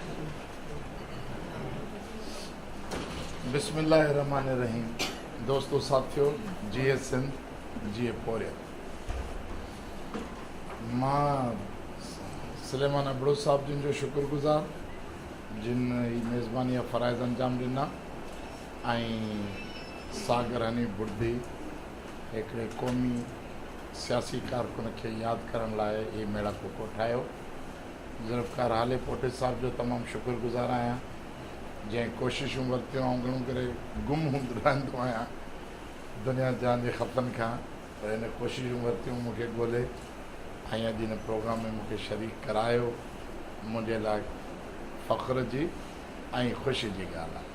بسم الله الرحمٰن الرحيم دوستو ساٿيو جيئي سنڌ جيئي پورهيت. مان سليمان ابڙو صاحب جن جو شڪر گذار جن هي ميزباني جا فرائض انجام ڏنا ۽ ساگر حنيف بڙدي هڪڙي قومي سياسي ڪارڪن کي ياد ڪرڻ لاء هي ميڙاڪو ڪوٺايو. ذوالفقار هالي پوٽي صاحب جو تمام شڪر گذار آهيان جنهن ڪوششون ورتيون آئون گهڻو ڪري گم هوندو رهندو آهيان دنيا جهان جي خفن کان پر هن ڪوششون ورتيون مون کي ڳولي ۽ اڄ هن پروگرام ۾ مون کي شريڪ ڪرايو منهنجي لاء فخر جي ۽ خوشي جي ڳالهه آهي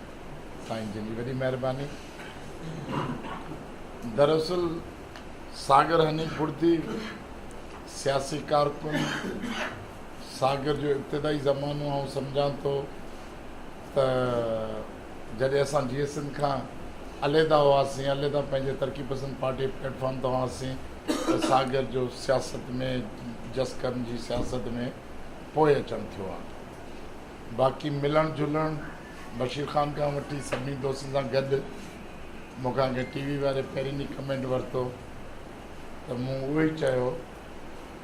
سائين جن جي وڏي مهرباني دراصل ساگر حنيف بڙدي سياسي ڪارڪن ساگر جو ابتدائي زمانو آئون سمجهان ٿو ته جڏهن اسان جي ايس ايم کان عليحده هئاسين، عليحده پنهنجي ترقي پسند پارٽي جي پليٽ فارم تان هئاسين ته ساگر جو سياست ۾ جسقم جي سياست ۾ پوء اچڻ ٿيو آهي. باقي ملڻ جلڻ بشير خان کان وٺي سڀني دوستن سان گڏ مون کان ڪنهن ٽي وي واري پهرين ڏينهن ڪمينٽ ورتو ته مون اهو ئي چيو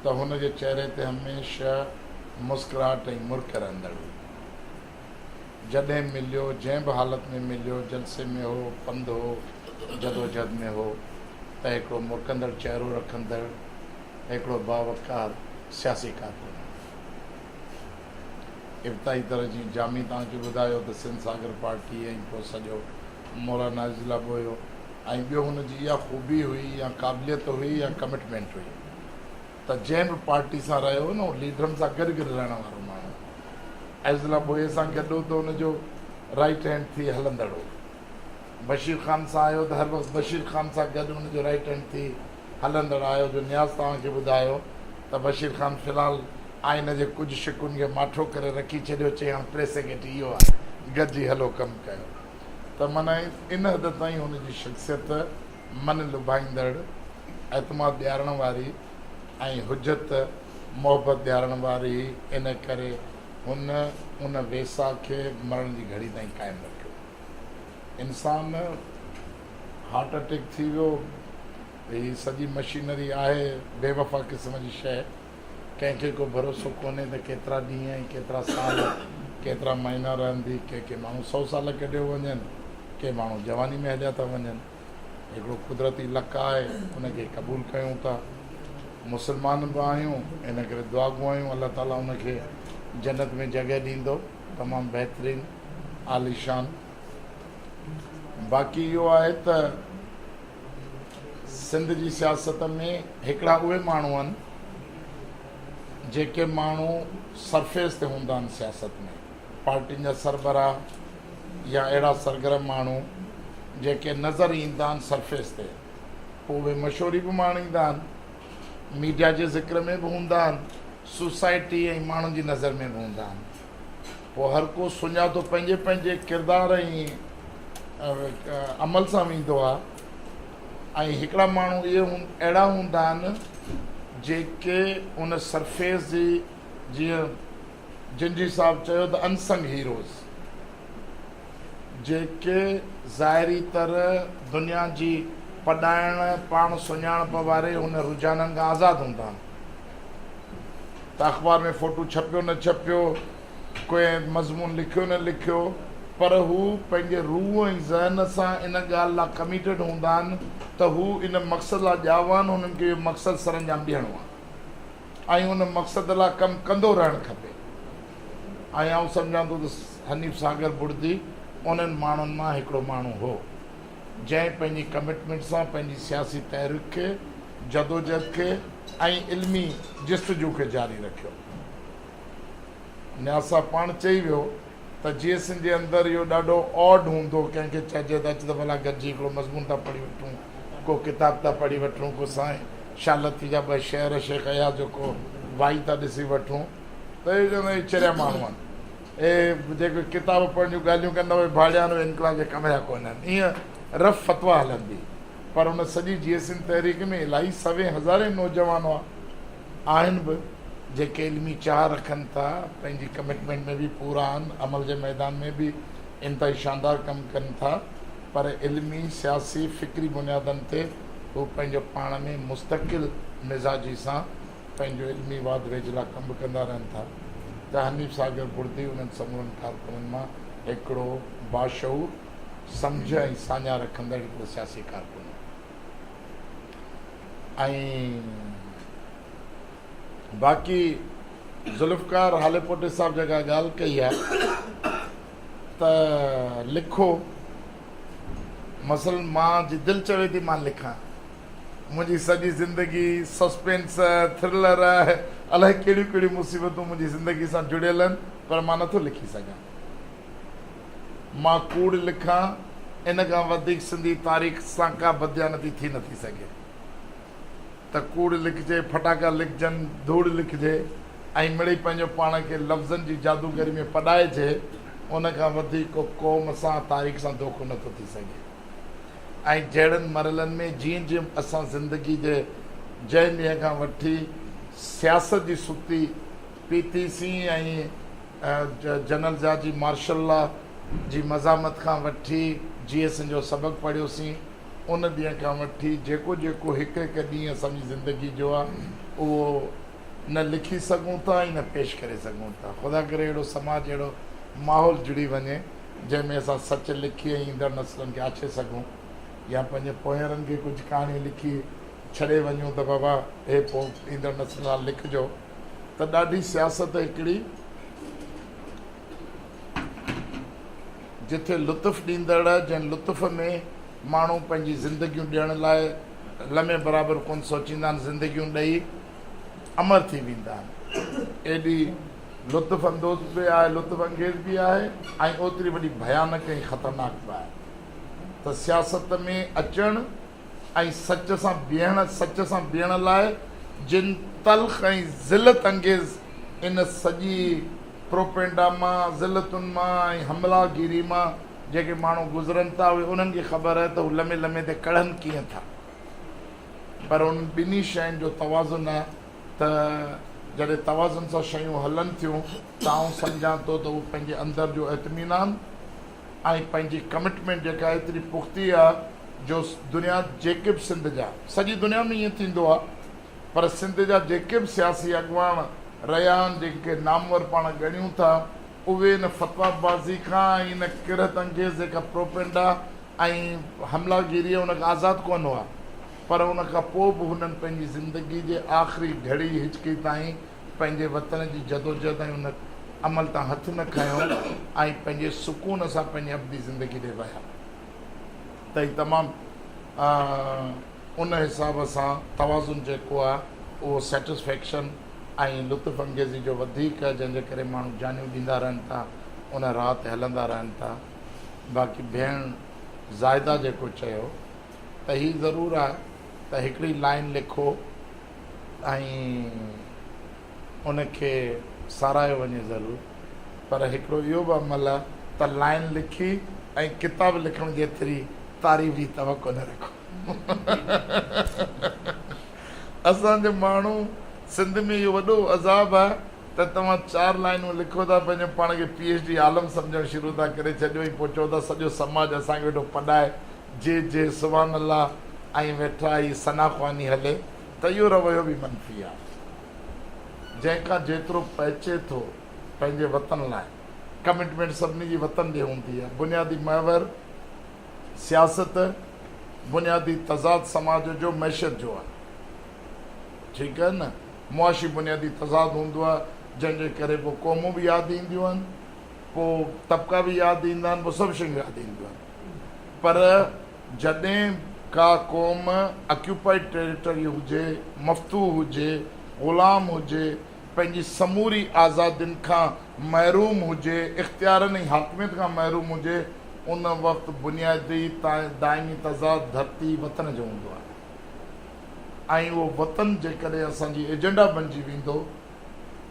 ته هن جي چهري تي هميشه مسڪراهٽ ۽ مرڪ رهندڙ هئي. جڏهن مليو، جنهن به حالت ۾ مليو، جلسي ۾ هو، پنڌ هو، جدوجهد ۾ هو ته هڪڙو مرڪندڙ چهرو رکندڙ هڪڙو باوقار سياسي ڪارڪن هو. ابتدائي طرح جيئن جامي توهان کي ٻڌايو ته سنڌ ساگر پارٽي ۽ پوء سڄو مولانا عزيز الله ٻوهيو ۽ ٻيو هن جي اها خوبي هئي يا قابليت هئي يا ڪمٽمينٽ هئي ته جنهن به پارٽي سان رهيو نه اهو ليڊرن سان گڏ گڏ رهڻ وارو ماڻهو هو. عزيز الله ٻوهيي سان گڏ هو ته ان جو رائيٽ هينڊ ٿي هلندڙ هو. بشير خان سان آيو ته هر وقت بشير خان سان گڏ ان جو رائيٽ هينڊ ٿي هلندڙ آيو جو نياز توهان کي ٻڌايو ته بشير خان في الحال آئين جي ڪجهه شقن کي ماٺو ڪري رکي ڇڏيو چئي هاڻ پريس سيڪريٽري اهو آهي گڏجي هلو ڪم ڪيو ته معنيٰ ان حد تائين هن جي شخصيت من لڀائيندڙ، اعتماد ڏيارڻ واري ۽ حجت محبت ڏيارڻ واري هئي، ان ڪري هن ان ويساهه کي مرڻ جي گهڙي تائين قائم رکيو. انسان هارٽ اٽيڪ ٿي ويو، هي سڄي مشينري آهي بيوفا قسم جي شيء، ڪنهن کي ڪو ڀروسو ڪونهي ته ڪيترا ڏينهن ۽ ڪيترا سال، ڪيترا مهينا رهندي، ڪي ڪي ماڻهو سئو سال ڪڍيو وڃن، ڪي ماڻهو جواني ۾ هليا ٿا وڃن. هڪڙو قدرتي لقاء آهي، ان کي قبول ڪيون ٿا. مسلمان به آهيون، ان ڪري دعاگو آهيون، الله تعاليٰ ان کي جنت ۾ جڳهه ڏيندو. تمام بهترين، عاليشان. باقي اهو آهي ته سنڌ جي سياست ۾ هڪڙا اهي ماڻهو آهن جيڪي ماڻهو سرفيس تي هوندا آهن سياست ۾ پارٽين جا سربراهه يا اهڙا سرگرم ماڻهو جيڪي نظر ايندا آهن سرفيس تي پوء اهي مشهوري به ماڻيندا آهن ميڊيا جي ذڪر ۾ به هوندا آهن سوسائٽي ۽ ماڻهن جي نظر ۾ به هوندا آهن پوء هر ڪو سڃاتو پنهنجي پنهنجي ڪردار ۽ عمل سان ويندو آهي ۽ هڪڙا ماڻهو اهي اهڙا هوندا آهن جيڪي ان سرفيس جي جيئن جنجي صاحب چيو ته انسنگ هيروز جيڪي ظاهري طرح دنيا جي پڏائڻ پاڻ سڃاڻپ واري ان رجحانن کان آزاد هوندا آهن ته اخبار ۾ فوٽو ڇپيو نه ڇپيو، ڪنهن مضمون لکيو نه لکيو، پر هو پنهنجي روح ۽ ذهن سان ان ڳالهه لاء ڪميٽيڊ هوندا آهن ته هو ان مقصد لاء ڄاوا آهن، هنن کي اهو مقصد سرانجام ڏيڻو آهي ۽ ان مقصد لاء ڪم ڪندو رهڻ کپي ۽ آئون سمجهان ٿو ته حنيف ساگر بڙدي انهن ماڻهن مان هڪڙو ماڻهو هو. جنهن پنهنجي ڪمٽمينٽ سان پنهنجي سياسي تحريڪ کي، جدوجهد کي ۽ علمي جستجو کي جاري رکيو. نياز صاحب پاڻ چئي ويو ته جيئي سنڌ جي اندر اهو ڏاڍو آڊ هوندو ڪنهن کي چئجي ته اچ ته ڀلا گڏجي هڪڙو مضمون ٿا پڙهي وٺون، ڪو ڪتاب ٿا پڙهي وٺون، ڪو سائين شاهه لطيف جا ٻه شعر، شيخ اياز جو ڪو وائي ٿا ڏسي وٺون ته اهي چوندا اهي چريا ماڻهو آهن. اهي جيڪي ڪتاب پڙهڻ جون ڳالهيون ڪن ٿا اهي ڀاڙيا آهن، اهي انقلاب جي ڪم جا ڪونهن. ايئن رف فتويٰ هلندي. پر ان سڄي جيئي سنڌ تحريڪ ۾ الائي سوين هزارين نوجوان هئا، آهن به، جيڪي علمي چاهه رکن ٿا، پنهنجي ڪمٽمينٽ ۾ به پورا آهن، عمل جي ميدان ۾ به انتهائي شاندار ڪم ڪن ٿا، پر علمي، سياسي، فڪري بنيادن تي هو پنهنجو پاڻ ۾ مستقل مزاجي سان پنهنجو علمي واڌ ويجهه لاء ڪم به ڪندا رهن ٿا ته حنيف ساگر بڙدي انهن سمورن ڪارڪنن مان هڪڙو باشعور، سمجهه ۽ ساڃاهه رکندڙ هڪڙو سياسي ڪارڪن هو ۽ باقي ذوالفقار هاليپوٽي صاحب جيڪا ڳالهه ڪئي آهي ته لکو مثلا مان جي دل چوي ٿي مان لکان منهنجي سڄي زندگي سسپينس، ٿرلر، الائي ڪهڙيون ڪهڙيون مصيبتون منهنجي زندگي سان جڙيل آهن پر مان نٿو لکي سگهان. مان ڪوڙ لکان ان کان وڌيڪ سنڌي تاريخ سان ڪا بدديانتي ٿي نٿي سگهي ته ڪوڙ لکجي، ڦٽاڪا لکجن، ڌوڙ لکجي ۽ مڙئي پنهنجو پاڻ کي لفظن جي جادوگري ۾ پڏائجي ان کان وڌيڪ ڪو قوم سان تاريخ سان دوکو نٿو ٿي سگهي. ۽ جهڙن مرحلن ۾ جيئن جيئن اسان زندگي جي جنهن ڏينهن کان وٺي سياست جي ستي پيتي سين ۽ جنرل ضياء جي مارشل لا جي مزاحمت کان وٺي جي ايس جو سبق پڙهيوسين ان ڏينهن کان وٺي جيڪو جيڪو هڪ هڪ ڏينهن اسان جي زندگي جو آ اهو نه لکي سگهون ٿا ۽ نه پيش ڪري سگهون ٿا خدا ڪري اهڙو سماج اهڙو ماحول جڙي وڃي جنهن ۾ اسان سچ لکي ۽ ايندڙ نسلن کي آڇي سگهون يا پنهنجي پوئينرن کي ڪجهه ڪهاڻيون لکي ڇڏي وڃون ته بابا هي پوء ايندڙ نسلن لاء لکجو ته ڏاڍي سياست هڪڙي جٿي لطف ڏيندڙ جنهن لطف ۾ ماڻهو پنهنجي زندگيون ڏيڻ لاء لمحي برابر ڪونه سوچيندا آهن زندگيون ڏئي امر ٿي ويندا آهن ايڏي لطف اندوز به آهي، لطف انگيز به آهي ۽ اوتري وڏي ڀيانڪ ۽ خطرناڪ به آهي ته سياست ۾ اچڻ ۽ سچ سان بيهڻ، سچ سان بيهڻ لاء جن تلخ ۽ ذلت انگيز ان سڄي پروپينڊا مان، ذلتن مان ۽ حمله گيري مان جيڪي ماڻهو گذرن ٿا اهي انهن کي خبر آهي ته هو لمحي لمحي تي ڪڙهن ڪيئن ٿا پر انهن ٻنهي شين جو توازن آهي. ته جڏهن توازن سان شيون هلن ٿيون ته آئون سمجهان ٿو ته هو پنهنجي اندر جو اطمينان ۽ پنهنجي ڪمٽمينٽ جيڪا ايتري پختي آ جو دنيا جيڪي به سنڌ جا سڄي دنيا ۾ ائين ٿيندو آ پر سنڌ جا جيڪي به سياسي اڳواڻ رهيا آهن جن کي نامور پاڻ ڳڻيون ٿا اهي ان فتويٰ بازي کان ۽ ان ڪرهت انگيز جيڪا پروپينڊا ۽ حمله گيري ان کان آزاد ڪونه هئا پر ان کان پوء به هنن پنهنجي زندگي جي آخري گهڙي هچڪي تائين پنهنجي وطن جي جدوجهد ۽ ان عمل تان هٿ نه کنيو ۽ پنهنجي سڪون سان پنهنجي ابدي زندگي ڏي ويا ته هي تمام ان حساب سان توازن جيڪو آهي اهو سيٽسفيڪشن ۽ لطف انگيزي جو وڌيڪ آهي جنهن جي ڪري ماڻهو جانيون ڏيندا رهن ٿا ان راهه تي هلندا رهن ٿا باقي ڀيڻ زاهده جيڪو چيو ته هي ضرور آهي ته هڪڙي لائين لکو ۽ ان کي ساراهيو وڃي ضرور پر هڪڙو اهو به عمل آهي ته لائين لکي ۽ ڪتاب لکڻ جيتري تعريف جي توقع نه رکو. اسان جي ماڻهو سنڌ ۾ اهو وڏو عذاب آهي ته توهان چار لائينون لکو ٿا پنهنجو پاڻ کي پي ايڇ ڊي عالم سمجهڻ شروع ٿا ڪري ڇڏيو ۽ پوء چئو ٿا سڄو سماج اسان کي ويٺو پڏائي جي جي سبحان الله ۽ ويٺا هي ثنا خواني هلي ته اهو رويو به منفي آهي. جنهن کان جيترو پهچي ٿو پنهنجي وطن لاء ڪمٽمينٽ سڀني جي وطن ڏي هوندي آهي. بنيادي محور سياست بنيادي تضاد سماج جو معيشت جو آهي. ٺيڪ آهي نه معاشي بنيادي تضاد هوندو آهي جنهن جي ڪري پوء قومون به ياد اينديون آهن پوء طبقا به ياد ايندا آهن پوء سڀ شيون ياد اينديون آهن. پر جڏهن ڪا قوم اڪيوپائيڊ ٽيريٽري هجي، مفتوح هجي، غلام هجي، پنهنجي سموري آزادين کان محروم هجي، اختيارن ۽ حاڪميت کان محروم هجي، ان وقت بنيادي دائمي تضاد ڌرتي وطن جو هوندو آهي ۽ اهو وطن جيڪڏهن اسان جي ايجنڊا بنجي ويندو،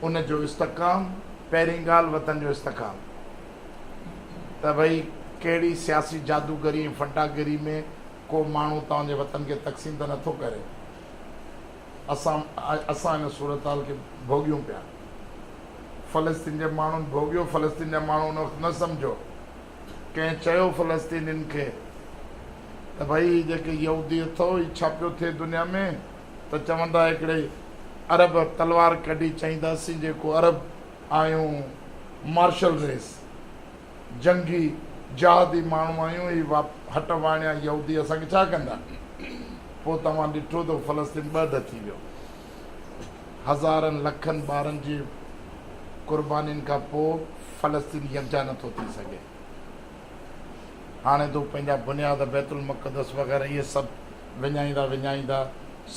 ان جو استحڪام، پهرين ڳالهه وطن جو استحڪام. ته ڀئي ڪهڙي سياسي جادوگري ۽ فنٽاگري ۾ ڪو ماڻهو توهان جي وطن کي تقسيم ته نٿو ڪري. اسان اسان ان صورتحال کي ڀوڳيون پيا. فلسطين جي ماڻهن ڀوڳيو، فلسطين جا ماڻهو ان وقت نه سمجهيو. ڪنهن چيو فلسطينين کي ته ڀئي هي جيڪي يهودي اٿو هي ڇا پيو ٿئي دنيا ۾ ته چوندا هڪڙي عرب تلوار ڪڍي چئين ته اسين جيڪو عرب آهيون مارشل ريس، جنگي جهادي ماڻهو آهيون، هي هٽ واڻيا يهودي اسان کي ڇا ڪندا؟ پوء توهان ڏٺو ته فلسطين ٻه اڌ ٿي ويو. هزارن لکن ٻارن جي قربانين کان پوء فلسطين يڪجا نٿو ٿي سگهي. هاڻي ته هو پنهنجا بنياد بيت المقدس وغيره اهي سڀ وڃائيندا وڃائيندا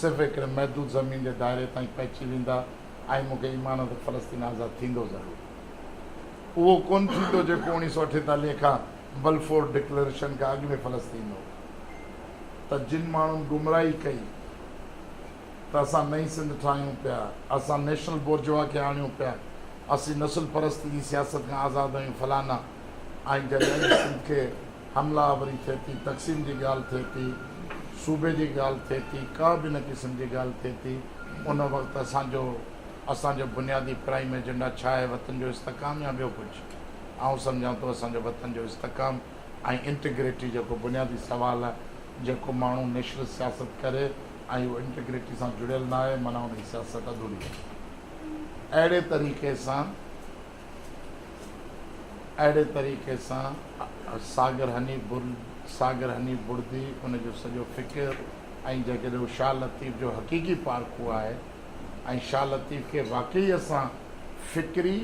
صرف هڪڙي محدود زمين جي دائري تائين پهچي ويندا. ۽ مون کي ايمان آ ته فلسطين آزاد ٿيندو ضرور. اهو ڪونه ٿيندو جيڪو 1948 کان بلفور ڊڪليريشن کان اڳ ۾ فلسطين هو ته جن ماڻهن گمراهي ڪئي ته اسان نئين سنڌ ٺاهيون پيا، اسان نيشنل بورجوا کي آڻيون پيا، اسين نسل پرستي جي سياست کان آزاد آهيون فلانا ۽ جڏهن اڄ سنڌ کي حمله آوري ٿئي ٿي، تقسيم جي ڳالهه ٿئي ٿي، صوبي جي ڳالهه ٿئي ٿي، ڪا به ان قسم جي ڳالهه ٿئي ٿي، ان وقت اسان جو اسان جو بنيادي پرائم ايجنڊا ڇا آهي وطن جو استحڪام يا ٻيو ڪجهه؟ آئون سمجهان ٿو اسان جو وطن جو استحڪام ۽ انٽيگريٽي جيڪو بنيادي سوال آهي جيڪو ماڻهو نيشنل سياست ڪري ۽ اهو انٽيگريٽي سان جڙيل نه آهي معنيٰ ان جي سياست اڌوري آهي. اهڙي طريقي سان اهڙي طريقي سان ساگر حنيف ساگر حنيف بڙدي ان جو سڄو فڪر ۽ جيڪڏهن هو شاهه لطيف جو حقيقي پارکو آهي ۽ شاهه لطيف کي واقعي اسان فڪري،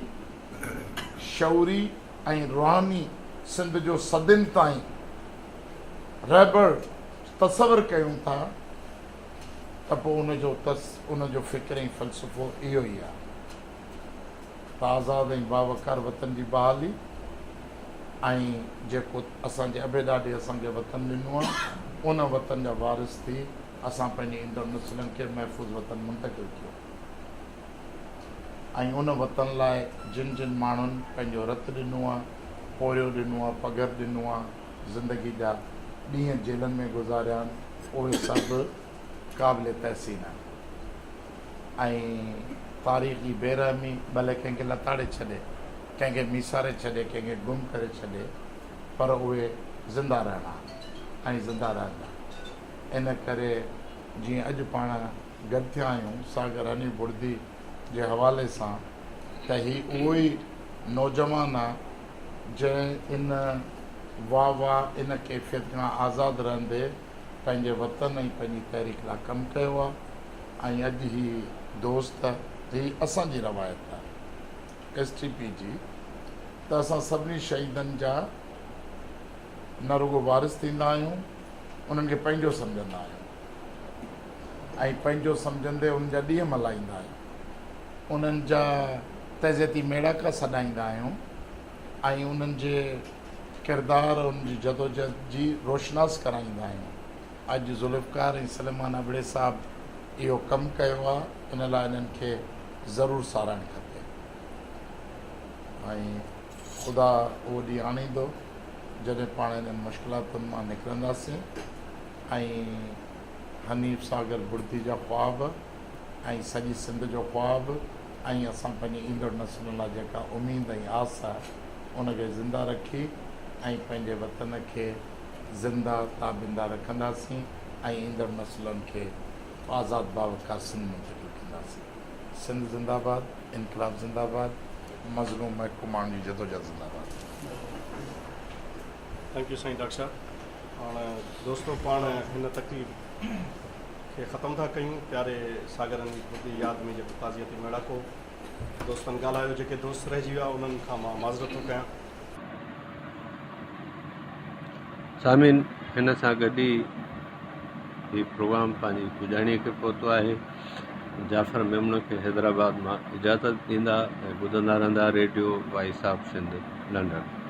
شعوري ۽ روحاني سنڌ جو صدين تائين رهبر تصور ڪيون ٿا ته پوء ان جو ان جو فڪر ۽ فلسفو اهو ئي آهي. ته آزاد ۽ باوقار وطن جي بحالي ۽ جيڪو اسان جي ابي ڏاڏي اسان کي وطن ڏنو آهي ان وطن جا وارث ٿي اسان پنهنجي ايندڙ نسلن کي محفوظ وطن منتقل ڪيو ۽ ان وطن لاء جن جن ماڻهن پنهنجو رت ڏنو آهي، پورهيو ڏنو آهي، پگهر ڏنو آهي، زندگي جا ڏينهن جيلن ۾ گذاريا آهن اهي سڀ قابل تحسين آهن. ۽ تاريخ جي بي رحمي ڀلي ڪنهن کي لتاڙي ڇڏي، ڪنهن کي ميساري ڇڏي، ڪنهن کي گم ڪري ڇڏي، پر اهي زنده رهڻا آهن ۽ زنده رهندا. ان ڪري جيئن اڄ پاڻ گڏ ٿيا آهيون ساگر حنيف بڙدي جي حوالي سان ته هي اهو ئي نوجوان آ جنهن ان واهه واهه ان ڪيفيت کان آزاد رهندي پنهنجي وطن ۽ پنهنجي تحريڪ لاء ڪم ڪيو آ ۽ اڄ هي دوست هي اسان جي روايت آ ايس ٽي پي جي ته اسان سڀني شهيدن جا نه رڳو وارث ٿيندا آهيون انهن کي پنهنجو سمجهندا آهيون ۽ پنهنجو سمجهندي انهن جا ڏينهن ملهائيندا آهيون انهن جا تعزيتي ميڙاڪا سڏائيندا آهيون ۽ انهن جي ڪردار انهن جي جدوجهد جي روشناس ڪرائيندا آهيون اڄ ذوالفقار ۽ سليمان ابڙي صاحب اهو ڪم ڪيو آهي ان لاء انهن کي ضرور ساراهڻ کپي ۽ خدا اهو ڏينهن آڻيندو جڏهن پاڻ انهن مشڪلاتن مان نڪرنداسين ۽ حنيف ساگر بڙدي جا خواب ۽ سڄي سنڌ جو خواب ۽ اسان پنهنجي ايندڙ نسلن لاء جيڪا اميد ۽ آس آهي ان کي زنده رکي ۽ پنهنجي وطن کي زنده تابنده رکنداسين ۽ ايندڙ نسلن کي آزاد باوقار سنڌ منتقل ڪنداسين. سنڌ زنده باد، انقلاب زنده باد، مظلوم محڪوم ماڻهن جي جدوجهد زنده باد. Thank you سائين ڊاڪٽر صاحب هاڻ دوستو پاڻ هن تقريب کي ختم ٿا ڪيون پياري ساگر حنيف بڙدي ياد ۾ جيڪو تعزيتي ميڙاڪو دوستن ڳالهايو جيڪي دوست رهجي ويا انهن کان مان معذرت ٿو ڪيان. سامعين هن سان گڏ ئي هي پروگرام پنهنجي پڄاڻي کي پهتو آهي جعفر ميمڻ کي حيدرآباد مان اجازت ڏيندا ۽ ٻڌندا رهندا radio voice of Sindh London.